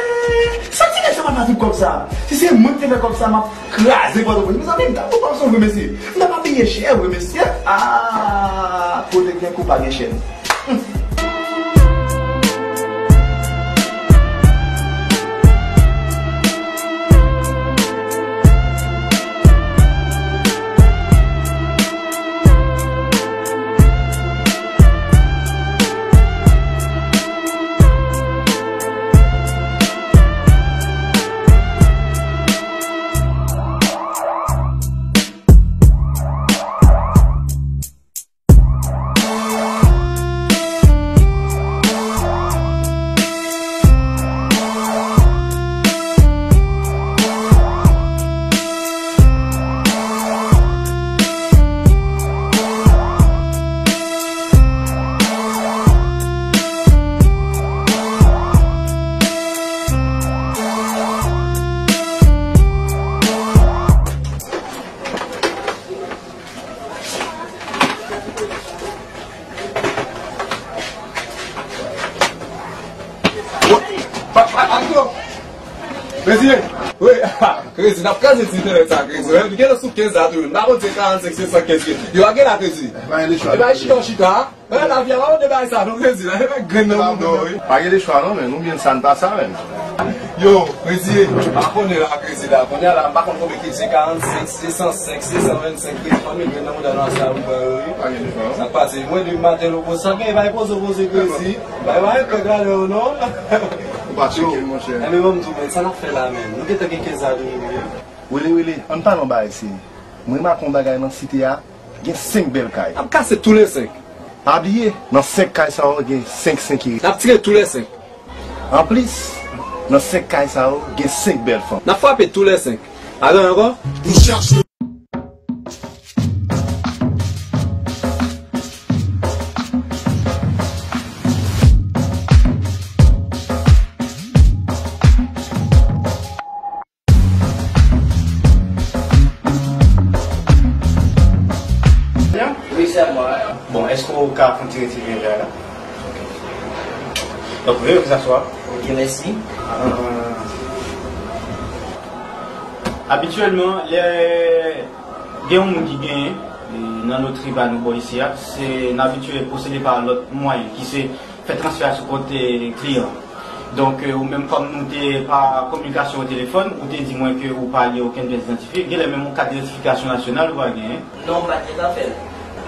sa ti nèg sa pa fè tout kòb sa. Si se mwen ki te fè kòb sa, m ap kraze Pòtoprens. Mezanmi, m ta pou kòb sa vre, mesye. M ta pa peye chè vre, mesye. Ah, kote gen kou pa gen chèn. Pa, pa, pa, Krezi, wi, Krezi, n ap kraze ti entènèt sa, Krezi. Wi, li genlè sou kenz la tou. M pa konn se karannsenk, se san kenz ke. Yo, a gen la, Krezi. E pa chita, chita. Wi, lavi a pa de bagay sa, non, Krezi, la, e pa grenn nan mouda, wi. Pa gen de chwa, non, men nou byen sa n pa sa, men. Yo, Krezi, pa konnen la, Krezi, la. Kounye a la, m pa konn konbyen ki se karannsenk, se san senk, se san vennsenk, Krezi, pa met grenn nan mouda nan sa, wi, wi. Pa gen de chwa, non. Sa k pase, mwen, depi maten, lo poze, sa gen, pa poze, poze, Krezi. Bay bay, kòk la lè yo non. Ou pa tcheke l, monchè. Enben, ban m di w, men, sa n ap fè la, men? Nou gentan gen kenz la tou, wi. Wele, wele, ann pale yon bagay serye. Mwen remake yon bagay nan site a, gen senk bèl kay. N ap kase tou le senk. Pa bliye, nan senk kay sa yo, gen senk senk ki. N ap tire tou le senk. Anplis, nan senk kay sa yo, gen senk bèl fanm. N ap frape tou le senk. Adan ankò? Nou chache. Wi, sèlman. Bon, èske w ka konn tire ti vye vè la? Donk, veuillez vous asseoir. Ok, mèsi. Abityèlman, lè gen yon moun ki genyen, e, nan lotri pa nou bò isi a, se n abitye pwosede pa lòt mwayen, ki se fè transfè a sou kont, e, kliyan. Donk, e, ou menm, kòm nou te pa kominikasyon o telefòn, ou te di mwen ke ou pa gen okenn pyès idantifye, genlè menm yon kat idantifikasyon nasyonal ou pa genyen. Non, m pa t gentan fè l.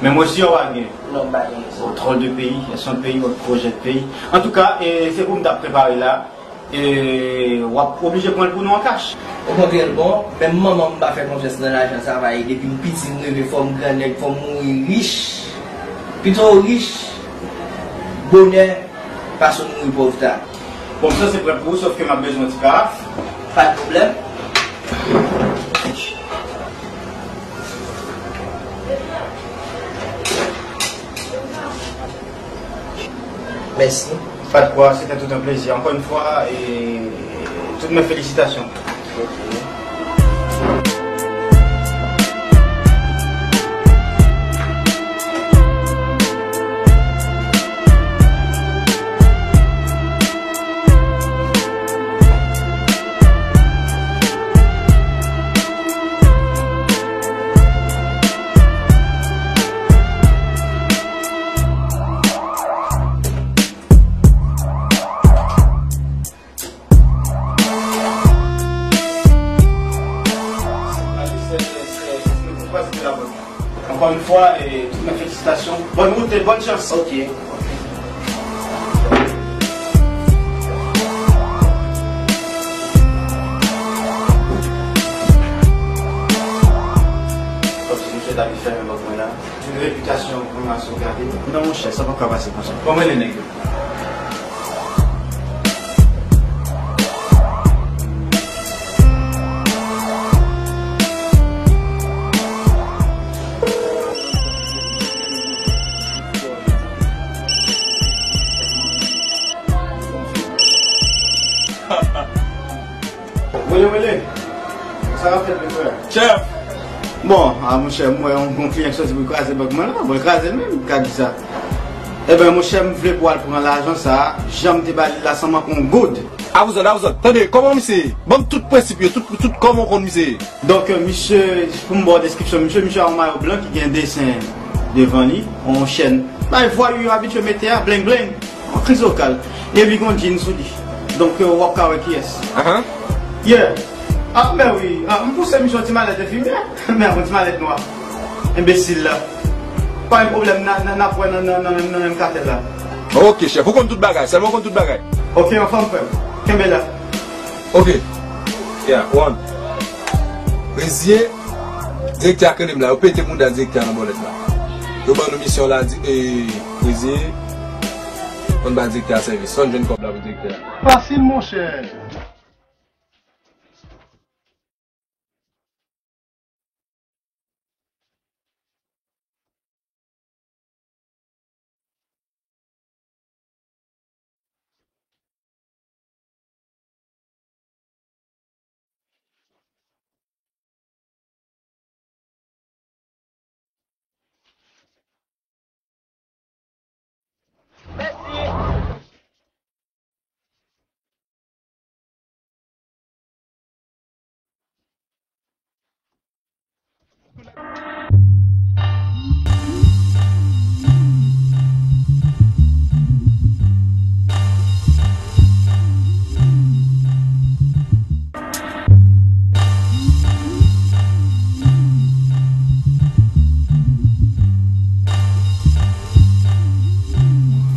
Menm reçu a w pa gen? Non, m pa gen reçu. Oh, drôle de pays. Est-ce un pays ou un projet de pays? Antouka, e, se pou m t ap prepare la. E, w ap oblije pran l pou nou an kach. Okontrè, l bon, menm manman m pa fè konfyans nan lajan sa, paske depi m piti, m reve fò m gran nèg, fò m mouri rich. Pito w rich, bonè, pase w mouri pòv ta. Bon, m sanse prè pou ou, sòf ke m ap bezwen yon ti karaf. Pa de pwoblèm. Mèsi. Pas de quoi, c'était tout un plaisir. Encore une fois, et toutes mes félicitations. Ok. Encore une fois, et toutes mes félicitations. Bonne route et bonne chance. Ok. Kòmsi misye ta vin fèmen bòk mwen la. Yon repitasyon vrèman sou gade. Non, monchè, sa pa ka pase konsa. Kòman rele nèg yo? Wele, wele. Sa k ap fèt, frè? Chèf! Bon, a, monchè, m wè yon, yon kliyan ki soti pou l kraze bòk mwen la. Bon, l kraze l menm, m ka di sa. Ebyen, monchè, m vle pou w al pran lajan sa a. Jan m te ba li l la, san manke yon goud. A, vouzan, a, vouzan. Tande, kòman misye ye? Ban m tout prensip yo, tout, tout kòman w konn misye ye. Donk, euh, misye, pou m ba w deskripsyon misye, misye a yon mayo blan ki gen desen devan li, yon chèn. Bay vwayou yo abitye mete a, bling bling. Yon kriz lokal. Epi gon djin sou li. Donk, euh, w ap ka wè kiyès. Ahan. Yeah. Ah, men wi. Ah, m pouse misye yon ti malèt enfimyè. Men yon ti malèt nwa. Enbesil la. Pa gen pwoblèm, n a, n a, n ap wè nan, nan, nan, nan menm katèl la. Ok, chèf. Ou konn tout bagay. Sèlman ou konn tout bagay. Ok, anfòm, frè m. Kenbe la. Ok. Yeah, one. Reziye. Direktè a k rele m la, yo pete mouda direktè a nan bòlèt la. Yo ban nou misyon la, di, e, Reziye, konn ba direktè a sèvis. Fò n jwenn kòb la pou direktè a. Fasil, monchè.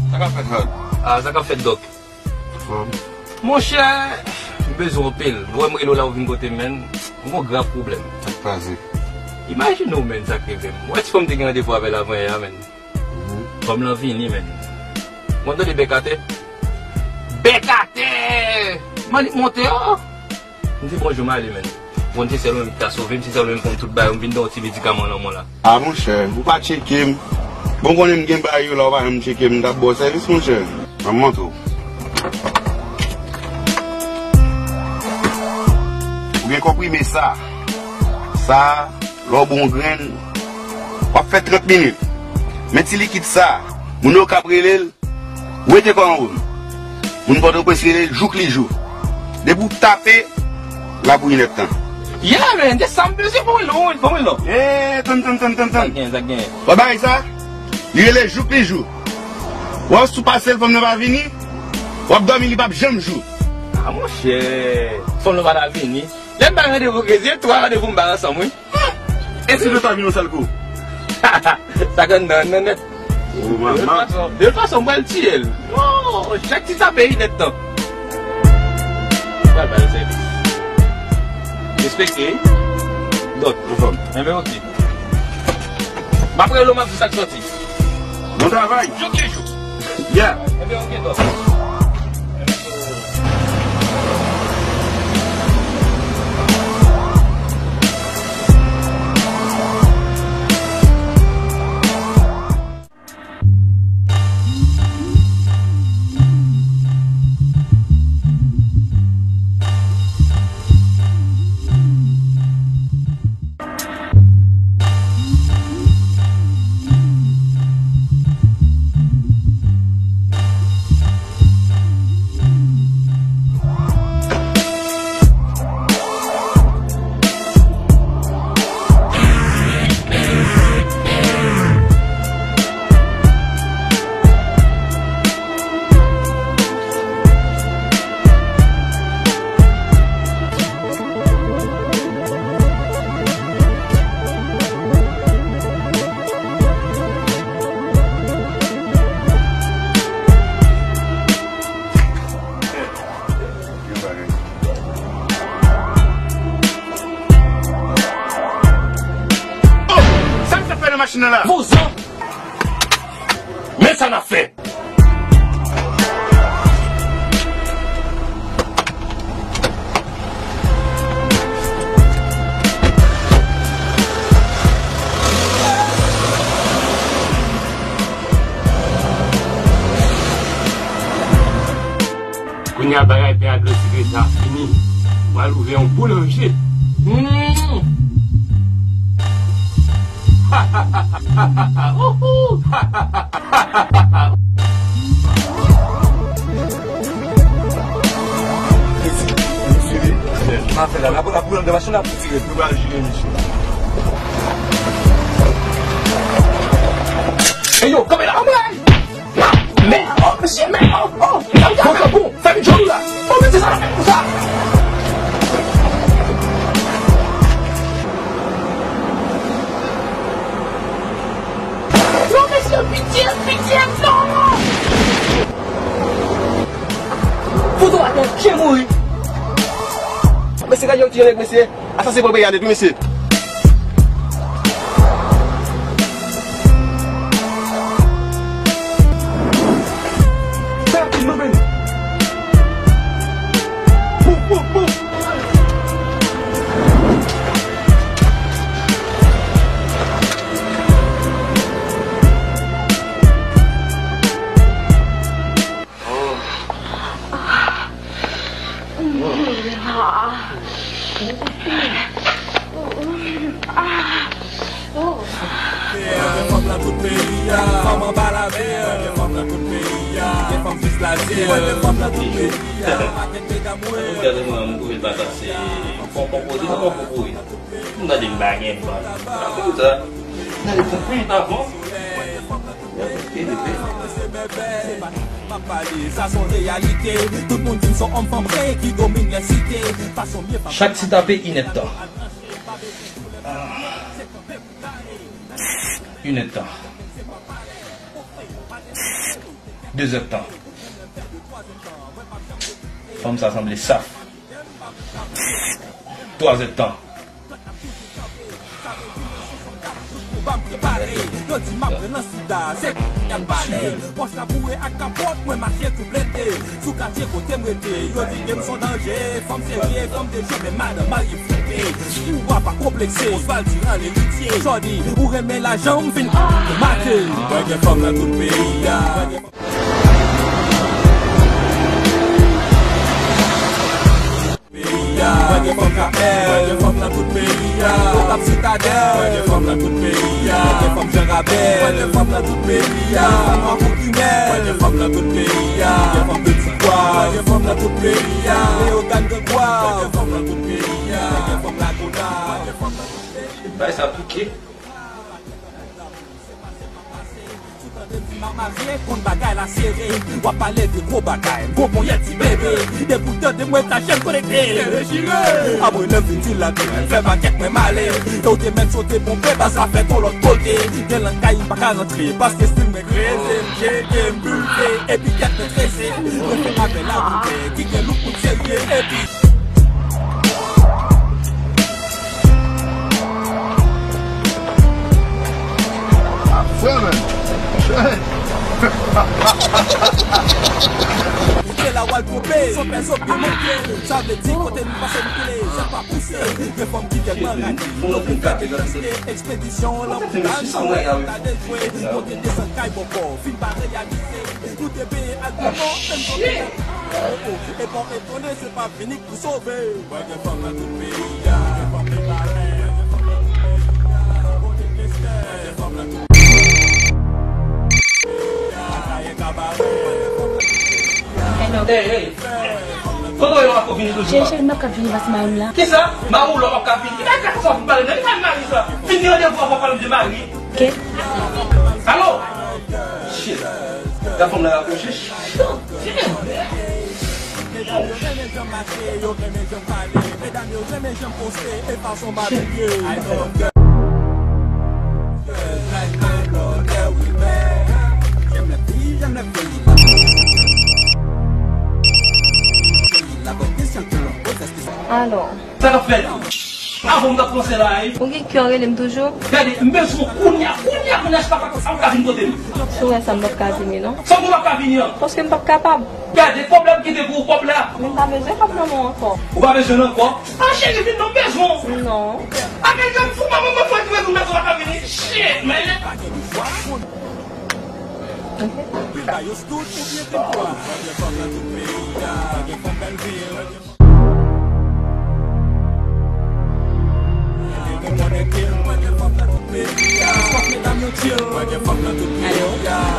Sa k ap fèt, Rod? Ah, sa k ap fèt, Dòk? Monchè, m bezwen w anpil. Ou wè m rele w la, ou vin kote m, menn. M gon grav pwoblèm. Sa k pase? Imajine w, menn, sa k rive m. Ou wè ti fanm m te gen randevou avè l avan yè a, menn. Fanm lan vini, menn. Mwen tande bèk atè. Bèk atè! Mwen li monte, oh! M di bonjou, m ale, menn. Bon, se sèl ou menm ki ka sove m, se sèl ou menm ki konn tout bagay, m vin ba w ti medikaman nan men w la. Ah, monchè, ou pa tcheke m. Bon, konnen m gen bagay yo la, ou pa janm tcheke m, m t ap ba w sèvis, monchè. Ban m montre w. Ou gen konprime sa. Sa, lè w bon grenn, w ap fè trant minit. Men ti likid sa, moun yo k ap rele l, Wete kò anwo. Moun Pòtoprens rele l jouk li jou. Depi w tape, l ap rinèt tan. Yeah, man, that's some music going on, going on. Eh, tann, tann, tann, tann, tann. Sa gen, sa gen. Wè bagay sa? Li rele jouk li jou. Wè, si w pase l, fanm nan pa vini, w ap dòmi, li p ap janm jou. Ah, monchè, fanm nan pa ta vini. Lè m bay randevou kredi, twa randevou m bay ansanm, wi. E si nou ta vin yon sèl kou? Sa konn nan, nan nèt. Oh, manman. De tout fason, de tout fason, m pral tiye l. Oh, chak ti tape rinèt tan. M pral ba l sèvis. Respekte, wi. Dòt. Anfòm. Enben, oke. M ap rele w, m ap di sa k sòti. Bon travay. Jou ki jou. Yeah. Enben, oke, dòt. Oh! Sa n ap fè nan machin nan la? Vouzan! Men sa n ap fè! Kounye a bagay pè a dlo sikre sa fini. Pral ouvè yon boulanje. Hmm. Sa fè la, la, la, pou nan machin la pou tire. Nou pral jire misye. Ey yo, kanpe la, anmwey! Men, oh, mesye, men, oh, oh, sa m ka fè bon, fè m djòl la. Oh, mesye, sa la fè konsa. Non, mesye, pitye, pitye, non! Fout ou atè, chen mouri. Mesye, gade yon ti nèg, mesye. Asasen pran peyi a nèt, wi, mesye. Fè rapid, non, men. Pouf, pouf, pouf. Gen fanm nan tout peyi a, fanm anba lamè. Gen fanm nan tout peyi a, gen fanm jis lazyè. Gen fanm nan tout peyi a, pakèt medam, wi. Gade mwen, m twouve l pa sa se fon konpoze, se fon konpoze. M tande m pa gen ban. Avan sa. Nan le tanpri avan. Chak ti tape inèdtan. Inèdtan. Dezèdtan. Fanm sa sanble saf. Twazèdtan. Ban m prepare, yo di m ap pran nan sida, se y ap pale. Pòch la boure ak kapòt, mwen mache tou blende. Sou katye kote m rete, yo di ke m son danje. Fanm serye, fanm de je, men madanm marye fouke. Ou a pa konplekse, Osvaldi an leritye. Jodi, ou renmen lajan, m vin make. Mwen gen fanm nan tout peyi a. Peyi a. Mwen gen fanm K L, mwen gen fanm nan tout peyi a. Okap Sitadèl, mwen gen fanm nan tout peyi a. Mwen gen fanm Jan Rabèl, mwen gen fanm nan tout peyi a. Fanm Mawon Ginen, mwen gen fanm nan tout peyi Fanm nan tout peyi a, Leyogàn, Grangwav. Fanm nan tout peyi a, fanm Lagonav. Bay sa pike. Si w tande m di m ap marye, konn bagay la sere. W ap pale de gwo bagay, gwo ponyèt ti bebe. Depi w tande m, w ta jèn konekte, dechire. Apre lè m fin di l la, fè pakèt mwen m ale. E w te mèt sote ponpe, baz la fèt yon lòt kote. Gen lakay m pa ka rantre, paske stil mwen kreze. M tcheke, m bilve, epi tèt mwen trese. Mwen fè avè la, mwen ki gen look pou serye. Epi Fè men. Monte la w al twonpe, son pè zo byen monte. Sa vle di kote nou pase nou kile, zèl pa pouse. Gen fanm ki tèlman radi, yo vin fè depiste. Ekspedisyon lan pou gade jwe. Monte desann kay bòkò, fin pa reyalize. Nou te peye ak pifò, menm jan. Oh, oh, e pa etone, se pa vini pou sove. Mwen gen fanm nan tout peyi a, gen fanm nan tout peyi a, gen fanm nan tout peyi a, gen fanm nan tout peyi a, gen fanm nan tout peyi a. Hey, hey. Kote w ye, w ap vini toujou? Cheri, cheri, m p ap ka vini pase mari m la. Kisa? Mari w la w p ap ka vini? Ki bagay sa w ap pale nan? Ki bagay mari sa? Vin gen randevou avè w, pale de mari. Alo! Shit. Gad fanm nan rapwoche. Shit. Alò. Sa k ap fèt? Avan m t ap panse la, wi. Ou gen kè w rele m toujou? Gade, m bezwen w kounye a, kounye a, kounye a, si w pa ka, pa ka vin kote m. Si w wè sa, m p ap ka vini, non. Sa w p ap ka vini an? Paske m p ap kapab. Gade, kòb la m kite pou ou, kòb la. Men m pa bezwen kòb nan men w ankò. Ou pa bezwen l ankò? Ah, cheri, vin non, m bezwen w. Non. American fou, maman, mwen fò ki mwen nou bezwen pa vini. Shit, man. Ok.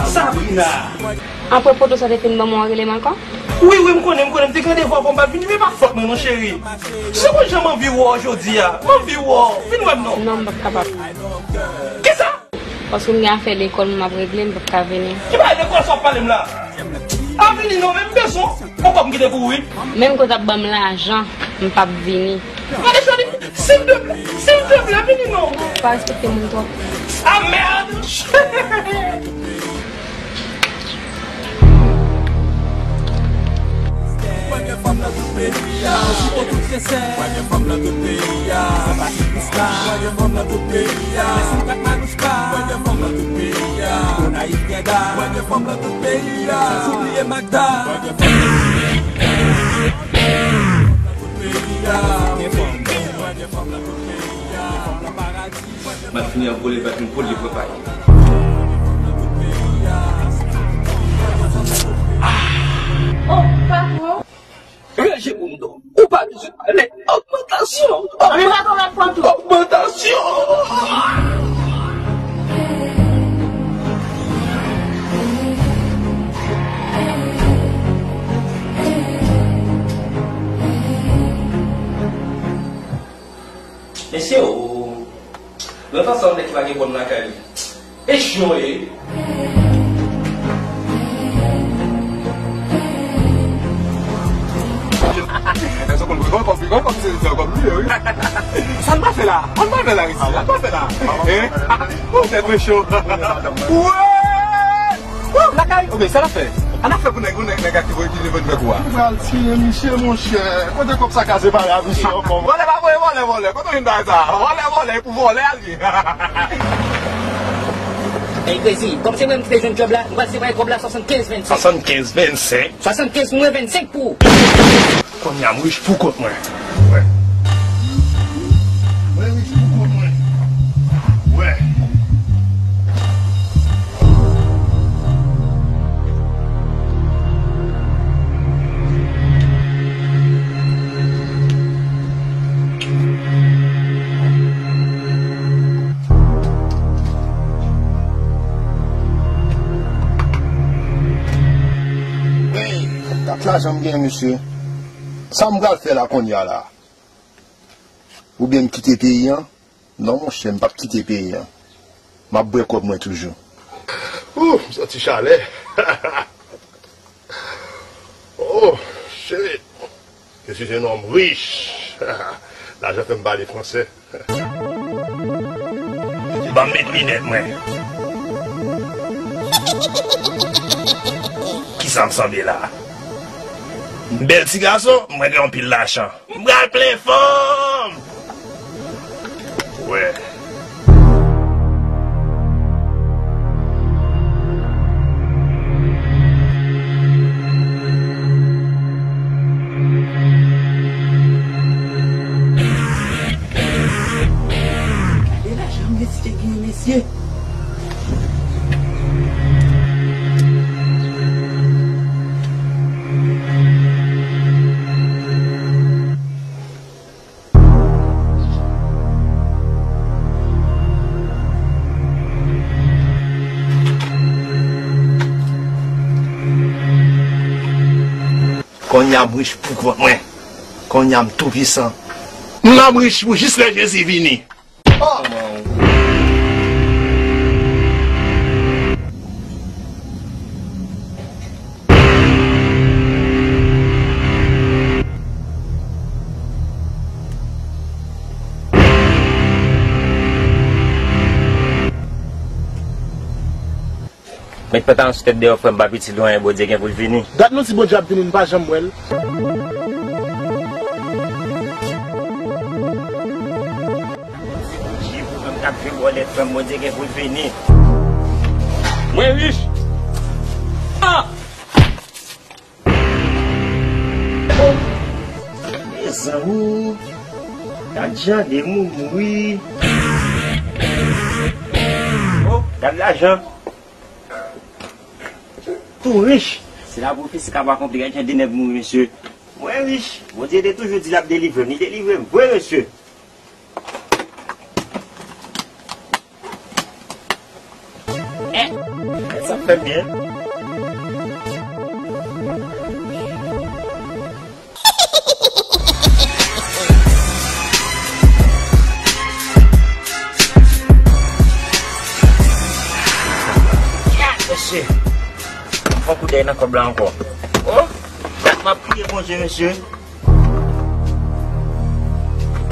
Sabrina! Apre foto sa te fin ban mwen, w rele m ankò? Wi, wi, m konnen, m konnen. M te gen randevou avè w, m pa t vini, men pa fòt mwen, non, cheri. Se konn jan m anvi wè w jodi a. M anvi wè w. Vin wè m, non. Non, m p ap kapab. Kisa? Paske m gen afè lekòl m ap regle, m p ap ka vini. Ki bagay lekòl sa w ap pale m la? A vini non, men m bezwen w. Poko m kite pou ou, wi. Menm ke w t ap ban m lajan, m p ap vini. Gade, cheri, silvouplè, silvouplè, vini non. Ou pa respekte moun twòp. Ah, merde! Mwen gen fanm nan tout peyi a. Mwen gen fanm nan tout peyi a. Mwen gen fanm nan tout peyi a. Mwen gen fanm nan tout peyi a. Mwen gen fanm nan tout peyi a. Mwen gen fanm nan tout peyi a. Mwen gen fanm nan tout peyi a. Mwen gen fanm nan tout peyi a. Mwen gen fanm nan tout peyi a. M ap fini anvole, m ap vin kole prepaye. Oh, patwon. Ranje pou m non. Ou pa bezwen pale. Ogmantasyon. Ogmantasyon. Mesye, o, nou antann sa yon nèg ki pa gen bòn lakay li. E jan w ye? Sa n pa fè la? Sa n pa fè la, Resi? Sa n pa fè la? Hein? Ou tèt mwen cho. Wè! Wouh, lakay! Oke, sa n ap fè? An ap fè pou nèg, pou nèg, nèg ak ki voye ki vin vòlè kou a. Ou pral tiye misye, monchè. Kote kòb sa ka separe a misye ankò? Vòlè pa voye vòlè, vòlè. Kote w vin bay sa? Vòlè, vòlè, e pou vòlè a l ye. Ey, Crazy, kòm se mwen ki te jwenn djòb la, m pral separe kòb la swasannkenz vennsenk. Swasannkenz vennsenk? Swasannkenz pou mwen, vennsenk pou ou. Kounye a, m rich pou kont mwen. Wè. Mwen rich pou kont mwen. Wè. Ey, ta Lajan m gen, mesye. Sa m pral fè la kounye a la? Oubyen m kite peyi an? Non, monchè, m p ap kite peyi an. M ap bwè kòb mwen toujou. Ooh, m santi chalè. Oh, shit. Je suis un homme riche. Lajan fè m pale fransè. Ban m met linèt mwen. Kisa m sanble la? M bèl ti gason, mwen gen anpil lajan. M pral plen fòm. Wè. Gade lajan mesye genyen, mesye. Kounye a m rich pou kont mwen. Kounye a m toupisan. M ap rich pou jis lè Jezi vini. Oh! Met pantalon sou tèt deyò, frè m, pa piti lwen, Bondye gen pou l vini. Gad yon ti Bondye ap vini, n pa janm wè l. Bondye pou frè m k ap jwe bòlèt, frè m, Bondye gen pou l vini. Mwen rich. Ah! Mezanmi, gad jan de moun mouri. Oh, gad lajan. Tou rich. Se la pwofesi k ap akonpli, gad jan de nèg mouri, mesye. Mwen rich. Bondye te toujou di l ap delivre m, li delivre m vre, mesye. Eh, sa fè m byen. Mesye, fè yon kout dèy nan kòb la ankò. Oh, dat m ap priye Bondye, mesye.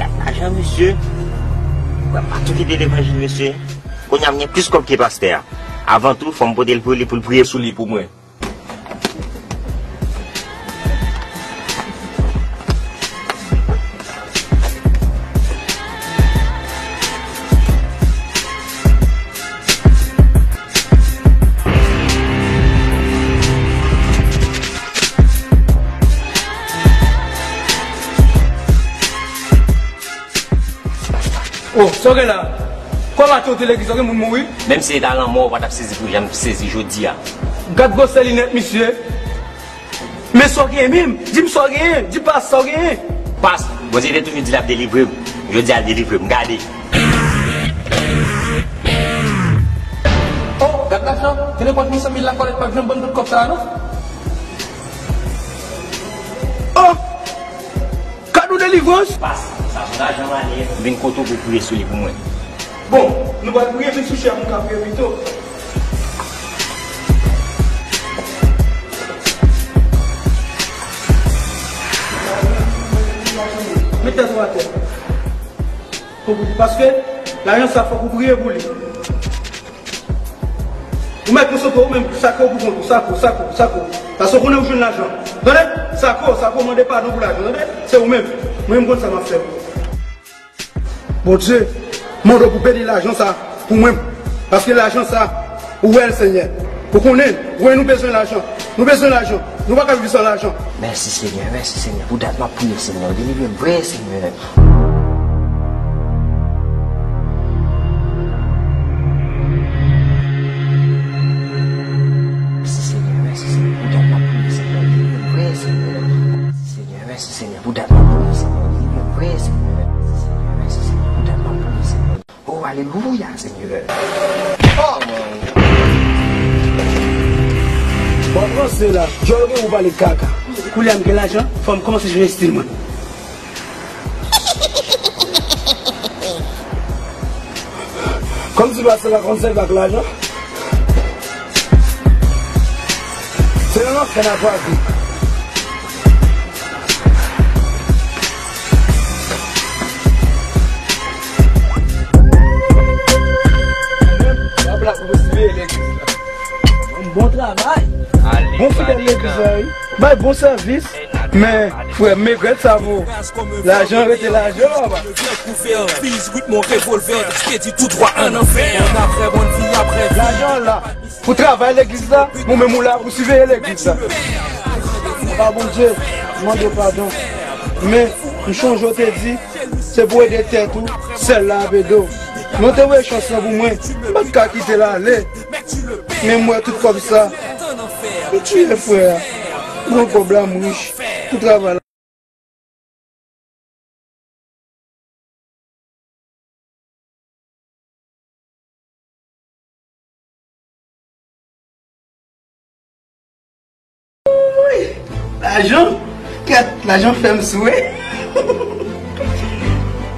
Dat lajan, mesye. Mwen pa tou kite levanjil, mesye. Kounye a m gen plis kòb ke pastè a. Avan tou, fò m pote l pou li, pou l priye sou li pou mwen. Oh, sa w gen la? Kòman te w te legliz, w gen moun mouri? Menm si se ta lanmò, ou pa t ap sezi pou jan m sezi jodi a. Gad gwosè linèt misye. Men sa w genyen menm? Di m sa w genyen. Di pas sa w genyen. Pas, Bondye te toujou di l ap delivre m. Jodi a l delivre m. Gade. Oh, gad lajan. Te nenpòt mil, san mil la kòlèt pa t janm ban m tout kòb sa a non. Oh! Kado delivrans? Pas, sa se lajan m ale. M vin kote w pou priye sou li pou mwen. Bon, nou pral priye, vin sou chè a pou n ka priye pito. Met tèt ou atè. Fòk ou, paske lajan sa fòk ou priye pou li. Ou mèt konsantre w menm, sakre w pou kont ou, sakre w, sakre w, sakre w. Paske w konnen ou jwenn lajan. Tande? Sakre w, sakre w, mande padon pou lajan, tande? Se ou menm. Mwen menm konn sa m ap fè. Bondye, mande w pou beni lajan sa pou mwen. Paske lajan sa, ou wè l, Senyè. Ou konnen, ou wè nou bezwen lajan. Nou bezwen lajan. Nou pa ka viv san lajan. Mèsi, Senyè. Mèsi, Senyè. Pou dat m ap priye, Senyè. Delivre m vre, Senyè. Mèsi, Senyè, mèsi, Senyè, pou dat m ap priye, Senyè, delivre m vre, Senyè. Mèsi, Senyè, mèsi, Senyè, pou dat m ap priye, Senyè, delivre m vre, Senyè. Mèsi, Senyè, mèsi, Senyè, pou dat m ap priye, Senyè. Oh, alelouya, Senyè. Bon, ranse la, djòl gen ou pale kaka. Koulye a m gen lajan, fò m kòmanse jwenn estil mwen. Kòmsi pa sa la konn sèvi ak lajan. Se nan lanfè n ap viv. Bon travay. Bon fidèl legliz la, wi. Bay bon sèvis. Men, frè m, megrèt sa vo. Lajan rete lajan, papa. Lajan la pou travay legliz la, ou menm ou la pou siveye legliz la. Papa Bondye, m mande w padon. Men, m chonje w te di, se pou ede tèt ou, sèl la ap ede w. Men w te voye chans lan pou mwen, m pa t ka kite l ale. Men m wè tout kòb sa, m tiye frè a. M pran kòb la, m rich. Tout travay la. Woy! Lajan! Kèt, lajan fè m swe.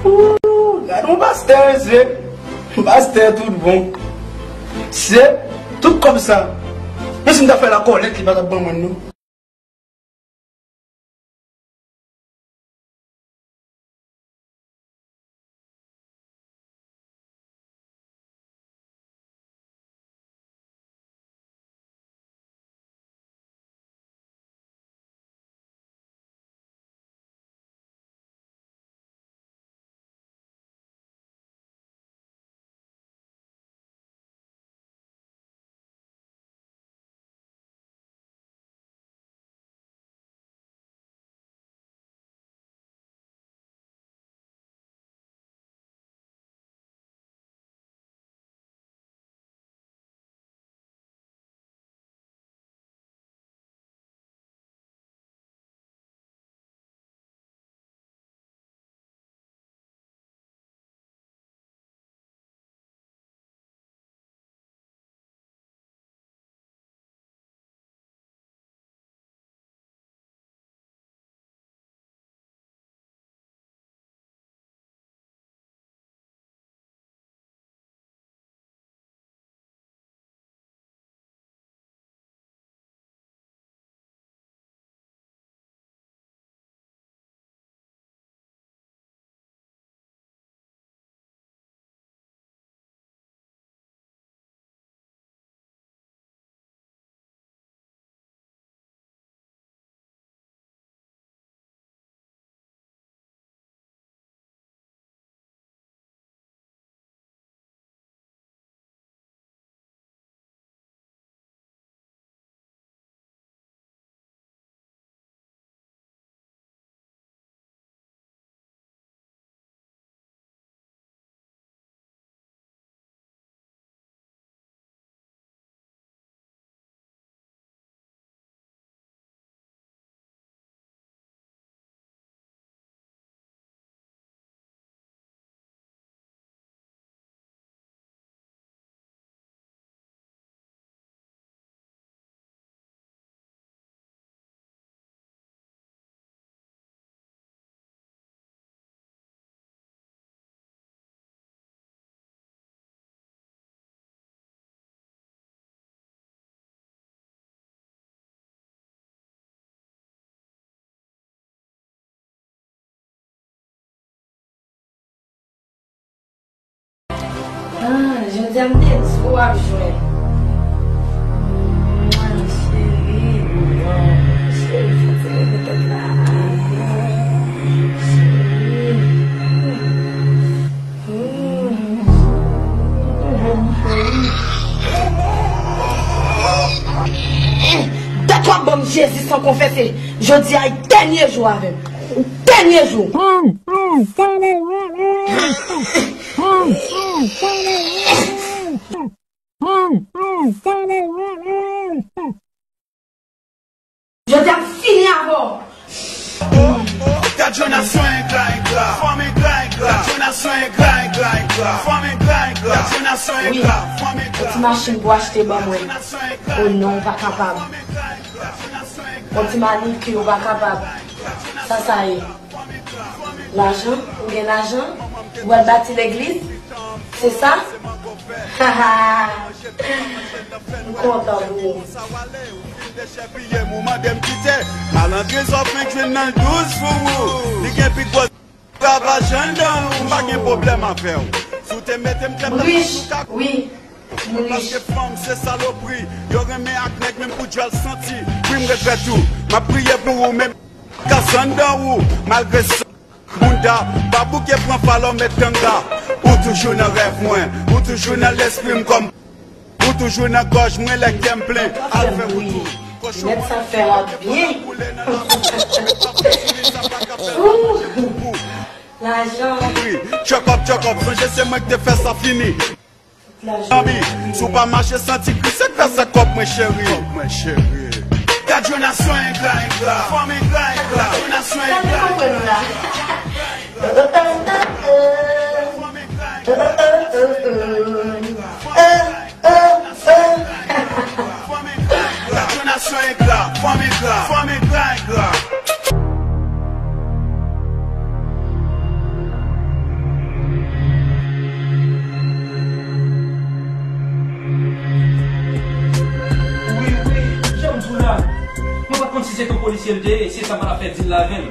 Ooh, gade yon pastè, mesye. Pastè tout bon. Se tout kòb sa. Men si m ta fè la kòlèt, li pa t ap ban mwen, non. Ah, jodi a m te di w ap jwenn. Mwa, cheri, mwa, cheri, fò ti leve tèt la. Cheri. Dat w ap ban m Jezi san konfese. Jodi a e dènye jou avè m. Dènye jou. Jodi a m fini avè w. Gad jan nasyon engra, engra, fanm engra, engra. Gad jan nasyon engra, engra, engra, fanm engra, engra. Gad jan nasyon engra, fanm engra. Yon ti machin pou achte ban mwen. O non, ou pa kapab. Yon ti manikir ou pa kapab. Sa sa ye? Lajan? Ou gen lajan? Ou al bati legliz? Se sa? Haha! M kontan pou ou. Malandren sa w fenk jwenn nan l douz pou ou. Li gen pi gwo Ravajan dan ou, m pa gen pwoblèm avè w. Si w te mete m tèt nan pòch ou ka. Wi, m rich. Paske fanm se salopri. Yo renmen ak nèg menm pou djòl santi. Wi, m regrèt ou. M ap priye pou ou, men m ka sann dan ou. Malgre sa, bounda pa bouke pran falò met ganga. Ou toujou nan rèv mwen. Ou toujou nan lespri m kòm Ou toujou nan gòj mwen lè kè m plen. Al fè wout ou. Nèt sa fè rad byen. Ooh. Lajan. Tchòkòp, tchòkòp, sonje se mwen k te fè sa fini. Zanmi, si w pa mache santi kri, se k fè sa kòb mwen cheri. Kòb mwen cheri. Gad yon nasyon engra, engra. Fanm engra, engra. Gad yon nasyon engra, engra. Fanm engra, engra. Fanm engra, engra. Fanm engra, engra. Fanm engra, engra. Wi, wi, jan m di w la, mwen pa t konn si se t yon polisye l te ye, se sa m pa t ap fè dil la avè l.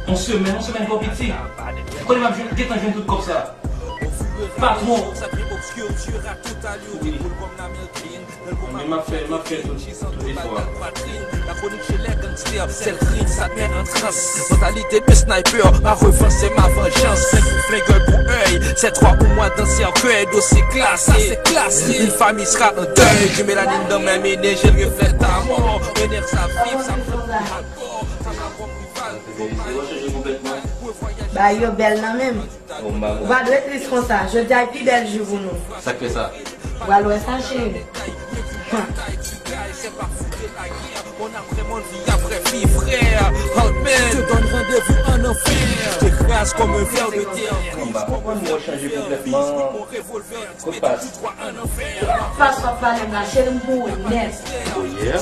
Yon semèn, yon semèn twò piti. Kounye m ap jwenn, gentan jwenn tout kòb sa. Patwon. Wi. Men m ap fè, m ap fè tout, tout efò a. La chronique chez les gangsters, c'est le crime, ça te met en transe. Mentalité de sniper, ma revanche c'est ma vengeance. Cinq coups flingueur pour œil, c'est trois ou moins dans cercueil, dossier classé. Une famille sera en deuil, du mélanine dans mes mines, j'ai le reflet ta mort. Menèv sa viv, sa pran pou akò, sa pa pran pou rival. Bagay yo bèl nan menm. Ou pa dwe tris konsa. Jodi a pi bèl jou pou nou. Sa k fè sa? Ou pral wè sa, cheri. On apprend mon vie après vie, frère. Hotman, je te donne rendez-vous en enfer. Je t'écrase comme un ver de terre. M pa konprann, mwen chanje konplètman. Kot pas? Pas w ap pale m la, cheri, m pou ou nèt. Oh yeah.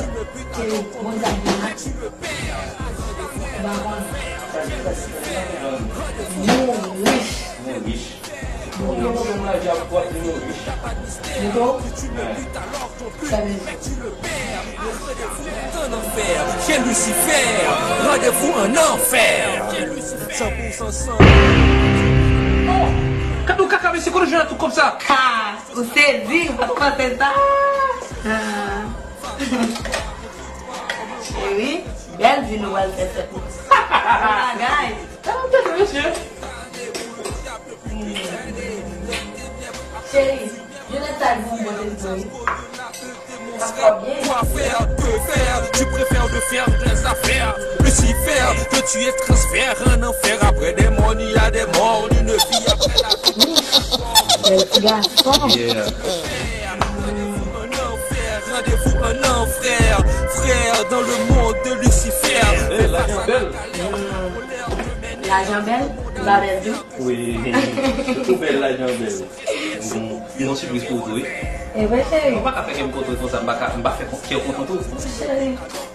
Cheri, Bondye ap beni w. Ou pa konn. Nou rich. Nou rich. Ou gen pwoblèm la, djab, kwak li nou rich. Mouton? Sa vle di? En enfer, chez Lucifer, rendez-vous en enfer. Cent pour cent sang. Oh! Gade yon kaka, mesye, kote w jwenn tout kòb sa? Ha! Ou sezi, ou pa t panse sa? Ah. Cheri, bèl vi nou pral fè sèt mwa. Bagay. Gade yon kaka, mesye. Cheri, Jonathan di m pote l pou li. Sa fò byen. Quoi faire, que faire, tu préfères de faire des affaires. Lucifer, que tu es transfert en enfer après des morts, il y a des morts, une vie après la vie. Bèl ti gason. Yeah. Rendez-vous en enfer, rendez-vous en enfer, frère, dans le monde de Lucifer. Eh, lajan bèl. Lajan bèl, li pa bèl tou. Wi, tou bèl, lajan bèl. Gen yon sipriz pou ou tou, wi. E vre, cheri. Ou pa ka fè kè m kontan konsa, m pa ka, m pa fè kè w kontan tou. Cheri,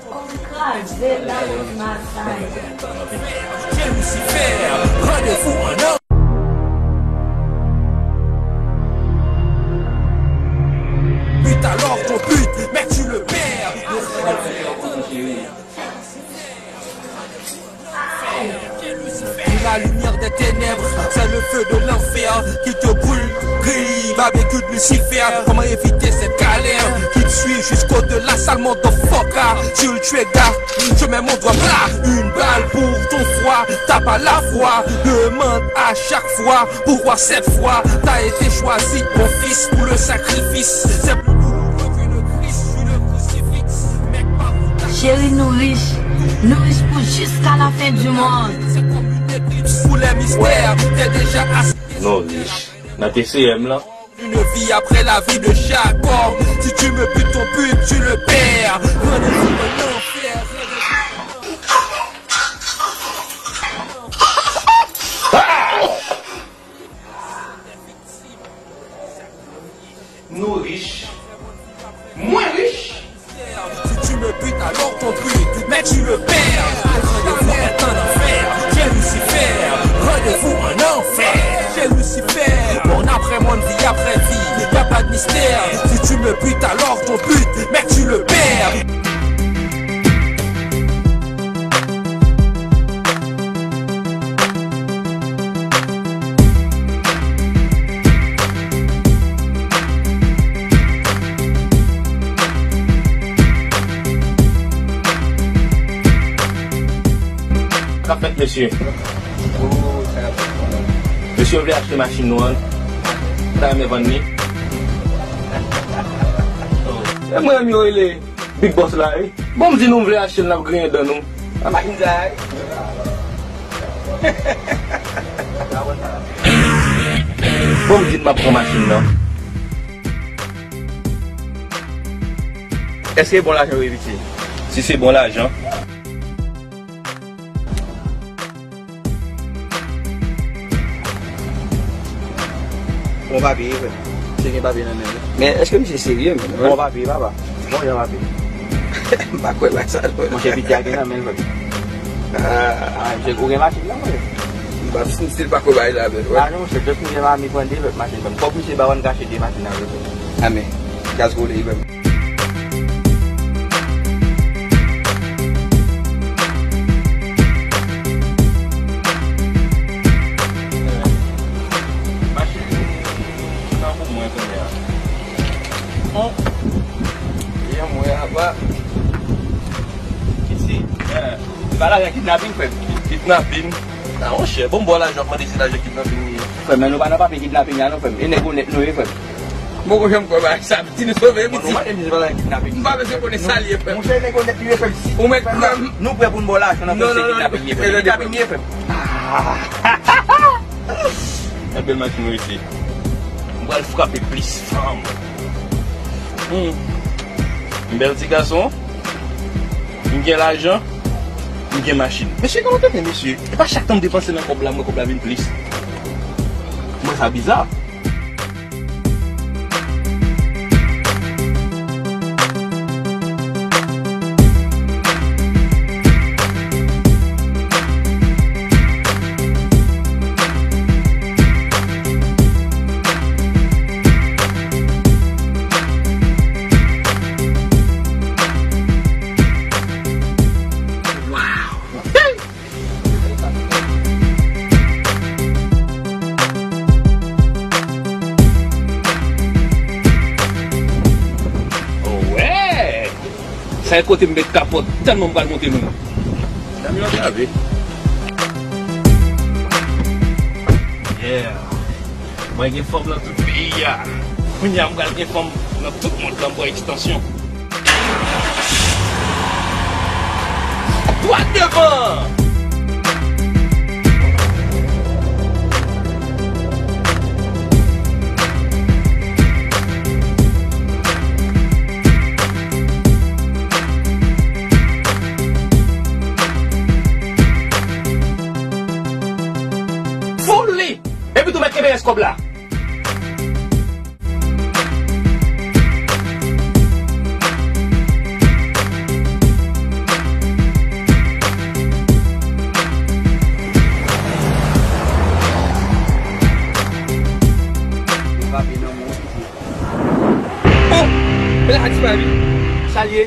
kòm kraze la, masay. Chez Lucifer, rendez-vous en enfer. But alors ton but, mais tu le perds. Ni la lumière des ténèbres, c'est le feu de l'enfer qui te brûle, grille, barbecue de Lucifer. Comment éviter cette galère qui te suit jusqu'au-delà? Sale motherfucker, tu le tues, gars. Je mets mon doigt plat, une balle pour ton foie. T'as pas la foi, demande à chaque fois pourquoi cette fois t'as été choisi, mon fils, pour le sacrifice. C'est plus douloureux qu'une crise sur le crucifix. Mec, par où t'as Cheri, nou rich. Nou rich pou jiska la fen di mond. C'est comme une éclipse pour les mystères. T'es déjà assis. Nou rich. Nan T C M lan. Une vie après la vie de Jacob. Si tu me butes, ton but, tu le perds. Rendez-vous en enfer. Nou rich. Mwen rich. Si tu me butes, alors Ton but, mais tu le perds. Rendez-vous maintenant en enfer. Chez Lucifer, rendez-vous en enfer. Chez Lucifer, monde après monde, vie après vie, y a pas de mystère. Si tu me butes, alors ton but, mais tu le perds. Sa fèt, mesye? Mesye, yo vle achte machin nou an. Ou ta renmen vann li? E mwen menm yo rele. Big Boss la, wi. Bon, m di nou m vle achte l, n ap griyen dan nou. Nan machin sa a, wi. Bon, m di n m ap pran machin nan. Èske bon lajan wi, piti? Si se bon lajan. Bon papye, wi, frè m. Se gen papye nan men l. Men èske misye serye, men? Bon papye, papa. Bon jan papye. M pa kwè bagay sa, non. Monchè, piti a gen nan men l, frè m. Ah. Ah, misye, ou gen machin nan, monchè? M pa, m still pa kwè bagay la, men, wè. Ah, non, monchè, just misye pa vle pran de lòt machin, frè m. Fòk misye ba w ann kache de machin nan, frè m. Ah, men gaz koule, wi, frè m. Machin nan pou mwen kounye a. Hon. Li an mwen apa. Isi. Eh, se pa lajan kidnaping, frè m. Kidnaping? Ah, monchè, bon, m ba w lajan, w ap mande si lajan kidnaping li ye. Frè m, men nou pa nan papye kidnaping la, non, frè m. E nèg onèt nou ye, frè m. M poko janm kwè bagay sa, piti nou sove, piti. Nou mande misye pa nan kidnaping. M pa bezwen konnen sa l ye, frè m. Monchè, nèg onèt li ye, frè m. Ou mèt pran m. Nou prè pou n ba w lajan nan, frè m, se kidnaping li ye, frè m. Kidnaping li ye, frè m. Ah. Yon bèl machin wi, isi. M pral frape plis fanm. Hmm. M bèl ti gason. M gen lajan. M gen machin. Mesye, kòman tande, mesye? E pa chak tan m depanse nan kòb la, m wè kòb la vin plis. Mwen sa biza. Wow! Owè! Sa e kote m met kapòt, tèlman m pral monte moun. Dam yo antrave. Yeah. Mwen gen fanm nan tout peyi a. Kounye a m pral gen fanm nan tout mond lan, m pran ekstansyon. Dwat devan! Foul li! Epi tou mèt kenbe rès kòb la. Oh! Men la disparet. Sa l ye?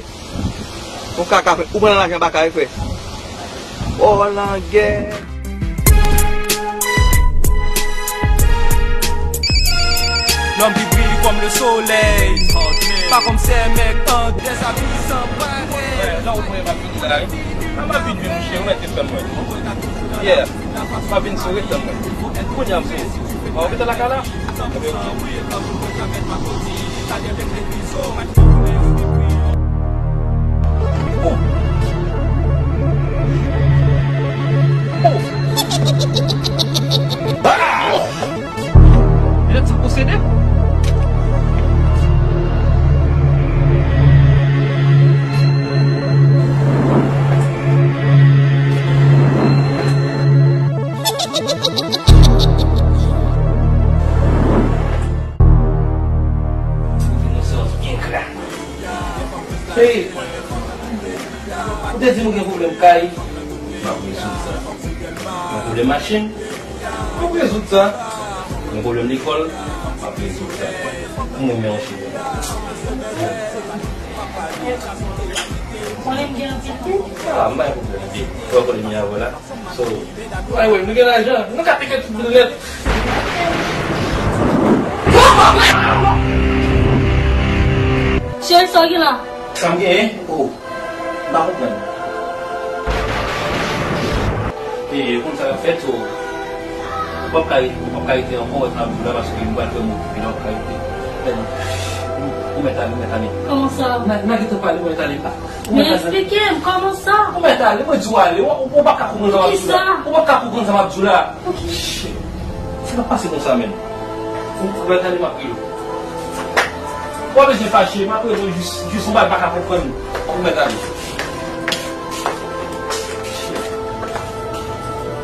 Yon kaka, frè. Ou pran lajan baka, wi, frè. Ò, langè. Lòm ki briye kòm lesolèy. Pa kòm sèmèk an dèzabi san parèy. Wè, la ou mwen pa vin la, wi. An pa vin vin mouche, ou mèt desann mwen. Yeah. Pa vin sou, ret tann mwen. Kounye a m sou. Mwen rete lakay la. Nèg sa posede. Ou vin yon sòs byen gra. Ou te di nou gen pwoblèm kay, m ap rezoud sa. Gen pwoblèm machin, m ap rezoud sa. Gen pwoblèm lekòl, m ap rezoud sa. M renmen yon fi. Konnen m gen anpil kou. Ah, m bay pwoblèm pi. Ou konnen m avè la. So, anyway, nou gen lajan, nou ka pike tout bil nèt. Cheri, sa w gen la? Sa m genyen? Oh, m pa konprann. E, e konn sa k ap fèt, so, ou p ap ka, ou p ap ka rete ankò, wè sa m ap di w la, paske m pral fè m okipe la, ou p ap ka rete. Ou, ou mèt ale, ou mèt ale. Kòman sa? N a, n a gentan pale, ou mèt ale. Men eksplike m, kòman sa? Ou mèt ale, mwen di w ale, ou, ou pa ka konprann sa m ap di w la. Poukisa? Ou pa ka konprann sa m ap di w la. Poukisa? Sa k ap pase konsa menm? Ou, ou mèt ale, m ap rele w. Ou pa bezwen fache, m ap rele w jis, jis ou pa ka konprann. Ou mèt ale.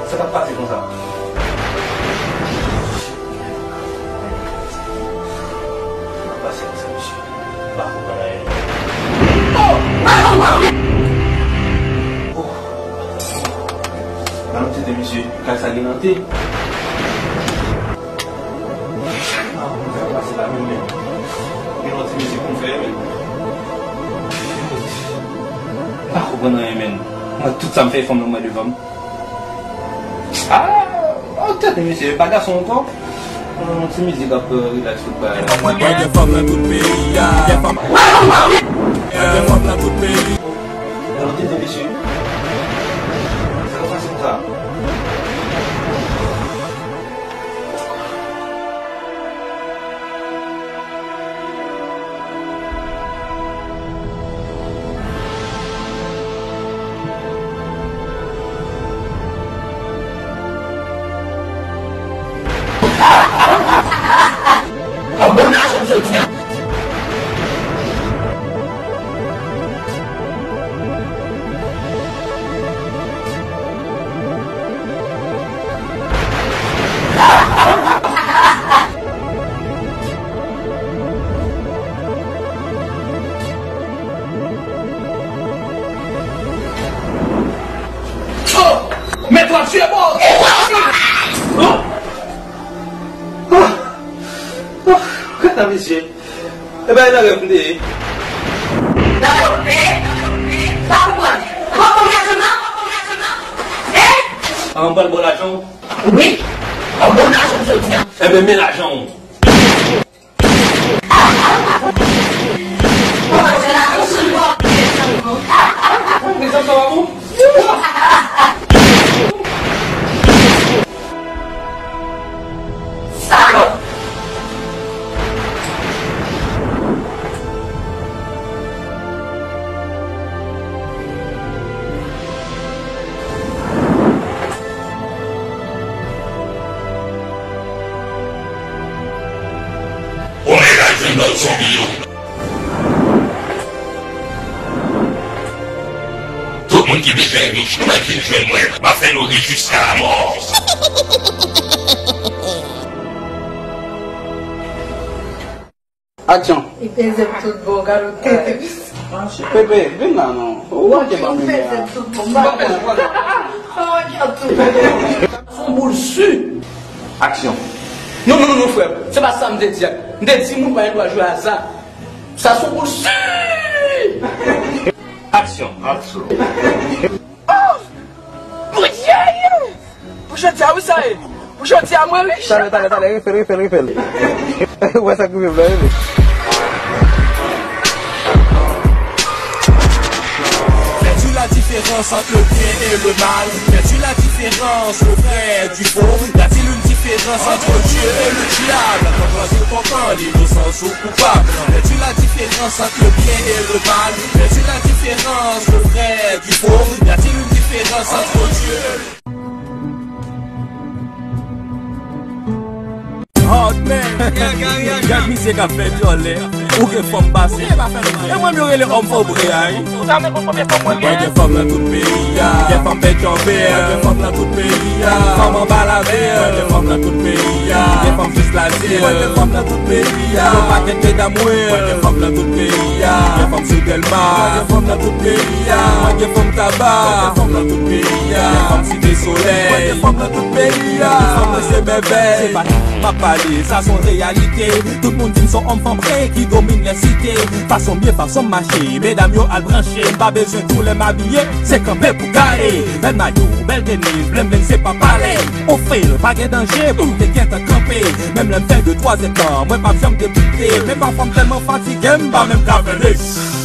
Sa k ap pase konsa? Sa k ap pase konsa, mesye? M pa konprann anyen. Oh! Nan tete, mesye, kay sa gen nan te. Ah, mwen fè pase la menm, men. Gen yon ti mizik pou m fè, men. M pa konprann anyen, men. Mwen, tout sa m fè, fanm nan mwen devan m. Ah, oh, tèt, mesye, pa gason ankò. Yon ti mizik ap, euh, relax tout bagay la. Mwen gen fanm nan tout peyi a. Gen fanm, gen fanm nan tout peyi. Alò, tete, mesye. Sa k ap pase konsa? Mèt w ap tiye mò! Oh! Oh! Oh! Gad sa, mesye. E bay nan rèv m te ye. Nan kote? Pa konprann. Pran lajan nan? An, m pral ba w lajan w. Wi. An, ba m lajan m jodi a. Enben, men lajan w. Mezanmi, sa va bon? Salòp! Omega jwenn lòt zonbi yo. Tout moun ki bezwen rich, mwen vin jwenn mwen. M ap fè nou rich jiska lamò. Aksyon. Li peze m tout bon, gade w tris. Pepe, vin la non. Ou manke ban m limyè a. Ou pa konnen, ou pa konnen. Sa se yon boul si. Aksyon. Non, non, non, non, frè. Se pa sa m te di a. M te di moun pa gen dwa jwe aza. Sa se yon boul si. Aksyon. Aksyon. Oh! Bondye! Pou jodi a, wi, sa ye. Pou jodi a, mwen rich. Talè, talè, talè, refè l, refè l, refè l. Ou wè sa k rive m nan, wi. Fè tu la diférans ant le byen e le mal. Fè tu la diférans, le frè du faux. Y a-t-il une différence entre Dieu et le diable? Konprann se konprann, inosans ou koupab. Fè tu la diférans ant le byen e le mal? Fè tu la diférans, le frè du faux? Y a-t-il une différence entre Dieu et le... Ah, Gad misye k ap fè dyòlè. Ou gen fanm pase. E mwen, yo rele òm fò bre a, wi. Mwen gen fanm nan tout peyi a. Gen fanm Pètyonvè. Mwen gen fanm nan tout peyi a. Fanm anba lavè. Mwen gen fanm nan tout peyi a. Gen fanm jis Lazil. Mwen gen fanm nan tout peyi a. Yon pakèt medam, wi. Mwen gen fanm nan tout peyi a. Gen fanm sou Dèlma. Mwen gen fanm nan tout peyi a. Mwen gen fanm Taba. Mwen gen fanm nan tout peyi a. Gen fanm Site Solèy. Mwen gen fanm nan tout peyi a. Fanm nan se mèvèy. Se pa m ap pale, sa se yon reyalite. Tout moun di m se yon òm fanm bre ki domine lè site. Fason m ye, fason m mache, medam yo al branche. M pa bezwen tou lè m abiye, se kanpe pou gade. Bèl mayo, bèl tenis, blen blen se pa pale. Ofri l, pa gen danje pou te gentan kanpe. Menm lè m fè de twa zèdtan, mwen p ap janm deboute. Men pafwa m tèlman fatige, m pa menm ka fè de.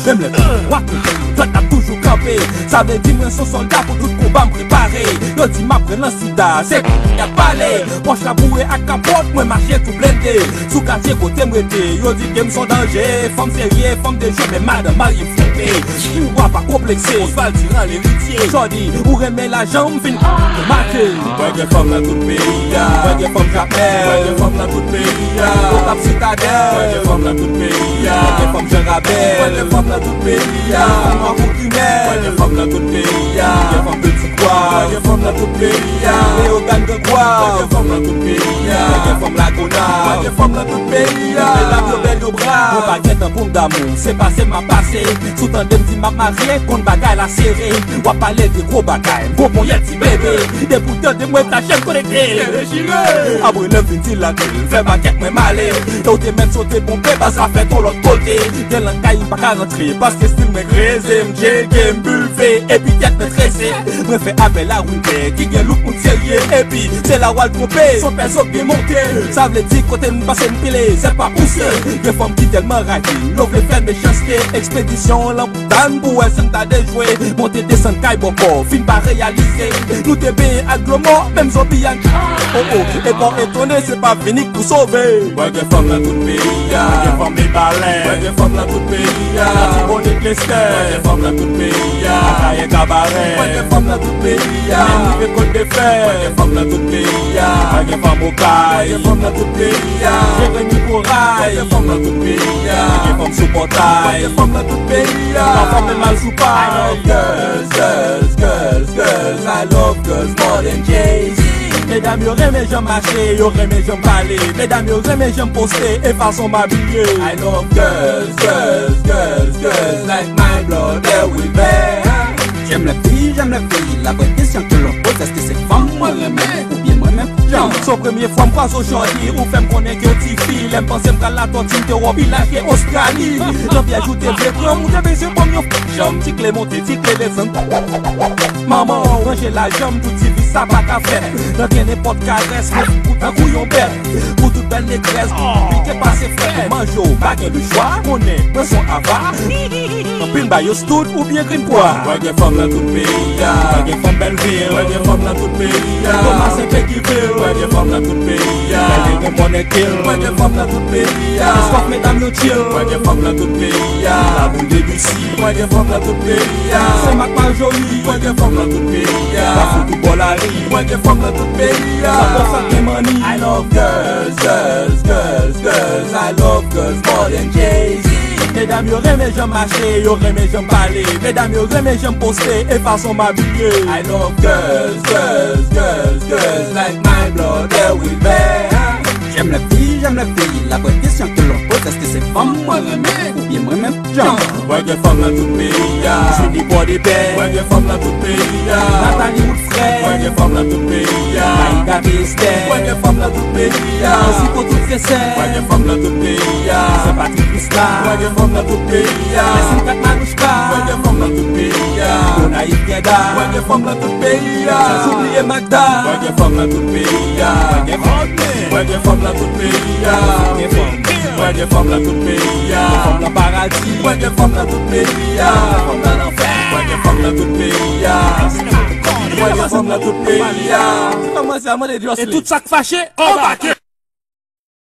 Menm lè w ap kouri, dwèt ap toujou kanpe. Sa vle di mwen se yon sòlda pou tout konba m prepare. Yo di m ap pran nan sida, se y ap pale. Pòch la boure ak kapòt, mwen mache tou blende. Sou katye kote m rete, yo di ke m se yon danje. Fanm serye, fanm de jwe, men madanm marye m flipe. King Roi pa konplekse, Oswald Durand leritye. Jòdi, ou renmen lajan, m vin make. Mwen gen fanm nan tout peyi a. Mwen gen fanm Jakmèl. Mwen gen fanm nan tout peyi a. Okap Sitadèl. Mwen gen fanm nan tout peyi a. Mwen gen fanm Jan Rabèl. Mwen gen fanm nan tout peyi a. Fanm Nwa Koukimèl. Mwen gen fanm nan tout peyi a. Gen fanm Peti Gwav. Mwen gen fanm nan tout peyi a. Leyogàn, Gangwav. Mwen gen fanm nan tout peyi a. Mwen gen fanm Lagonav. Mwen gen fanm nan tout peyi a. Medam yo bèl, yo brav. Mwen pa gen tan pou m damou. Se pase m ap pase. Si w tande m di m ap marye, konn bagay la sere. W ap pale de gwo bagay, m gwo ponyèt ti bebe. Depi w tande m, w ap tache m konekte. Apre lè m vin di l ate, l fè makèt mwen m ale. E w te mèt sote ponpe, baz la fèt yon lòt kote. Gen lakay m pa ka rantre, paske stil mwen kreze. M tcheke, m bilve, epi tèt mwen trese. Mwen fè apèl a Wilbert, ki gen look moun serye. Epi, se la w al twonpe, son pèso byen monte. Sa vle di kote m pase m pile, zèb pa pouse. Gen fanm ki tèlman rayi, yo vle fè mechanste. Ekspedisyon lan Tann pou wè si m ta dejwe. Monte desann kay bòkò, fin pa reyalize. Nou te benyen ak dlo mò, menm zonbi a. Oh oh, e pa etone, se pa vini k pou sove. Mwen gen fanm nan tout peyi a. Mwen gen fanm Mibalè. Mwen gen fanm nan tout peyi a. Latibonit, Lestè. Mwen gen fanm nan tout peyi a. Akayè, Kabarè. Mwen gen fanm nan tout peyi a. Menm rive Kòt de Fè. Mwen gen fanm nan tout peyi a. Mwen gen fanm Okay. Mwen gen fanm nan tout peyi a. Jeremi, Koray. Mwen gen fanm nan tout peyi a. Mwen gen fanm sou Pòtay. Mwen gen fanm nan tout peyi a. Pafwa menm al sou pay. I love girls, girls, girls, girls. I love girls more than Jay-Z. Medam yo renmen jan m mache, yo renmen jan m pale. Medam yo renmen jan m poste e fason m abiye. I love girls, girls, girls, girls like my brother Wilbert. J'aime les filles, j'aime les filles. La vraie question que l'on pose, est-ce que c'est fanm mwen renmen oubyen mwen menm jan? Se premye fwa m kwaze w jodi, ou fè m konnen ke w tifi. Lè m panse m pral Latòti, m te wè w pi laj ke Ostrali. Nan pyèj ou te vle pran m, ou te bezwen ban m yon f-, janm. Ti kle monte, ti kle desann. Manman w ranje lajan m, tout ti vi sa pa ka fè. Nan gen nenpòt karès, mwen fou tankou yon bèt. Pou tout bèl negrès, piye pase frè. Manje w, pa gen de chwa, konnen mwen se yon ava. Anpil bagay yo stout oubyen grenn pwa. Mwen gen fanm nan tout peyi a. Mwen gen fanm Bèlvil. Mwen gen fanm nan tout peyi a. Tomasen, Petyonvil. Mwen gen fanm nan tout peyi a. Mwen gen Mònèkil. Mwen gen fanm nan tout peyi a. Lèskòf, medam yo chill. Mwen gen fanm nan tout peyi a. Laboul, Debisi. Mwen gen fanm nan tout peyi a. Senmak, Majoli. Mwen gen fanm nan tout peyi a. Kafou, tout bò lari. Mwen gen fanm nan tout peyi a. San kò, san gen manni. I love girls, girls, girls, girls. I love girls more than Jay-Z. Medam yo renmen jan m mache, yo renmen jan m pale. Medam yo renmen jan m poste e fason m abiye. I love girls, girls, girls, girls like my brother Wilbert. J'aime les filles, j'aime les filles. La vraie question que l'on pose, est-ce que c'est fanm mwen renmen oubyen mwen menm jan? Mwen gen fanm nan tout peyi a. Julie Pòdepè. Mwen gen fanm nan tout peyi a. Nathalie Woodfrey. Mwen gen fanm nan tout peyi a. Maïga Kester. Mwen gen fanm nan tout peyi a. Anzipo tout Sesè. Mwen gen fanm nan tout peyi a. Saint Patrick Isla. Mwen gen fanm nan tout peyi a. Lesin Kat Manouchka. Mwen gen fanm nan tout peyi a. Gonayiv Gèda. Mwen gen fanm nan tout peyi a. San oubliye Magda. Mwen gen fanm nan tout peyi a. Mwen gen fanm. Mwen gen fanm nan tout peyi a. Mwen gen fanm. Mwen gen fanm nan tout peyi a. Fanm nan paradi. Mwen gen fanm nan tout peyi a. Fanm nan lanfè. Mwen gen fanm nan tout peyi a. Mwen gen fanm nan tout peyi a. Kòmanse a mande Jocelyn. E tout sa k fache, anbake.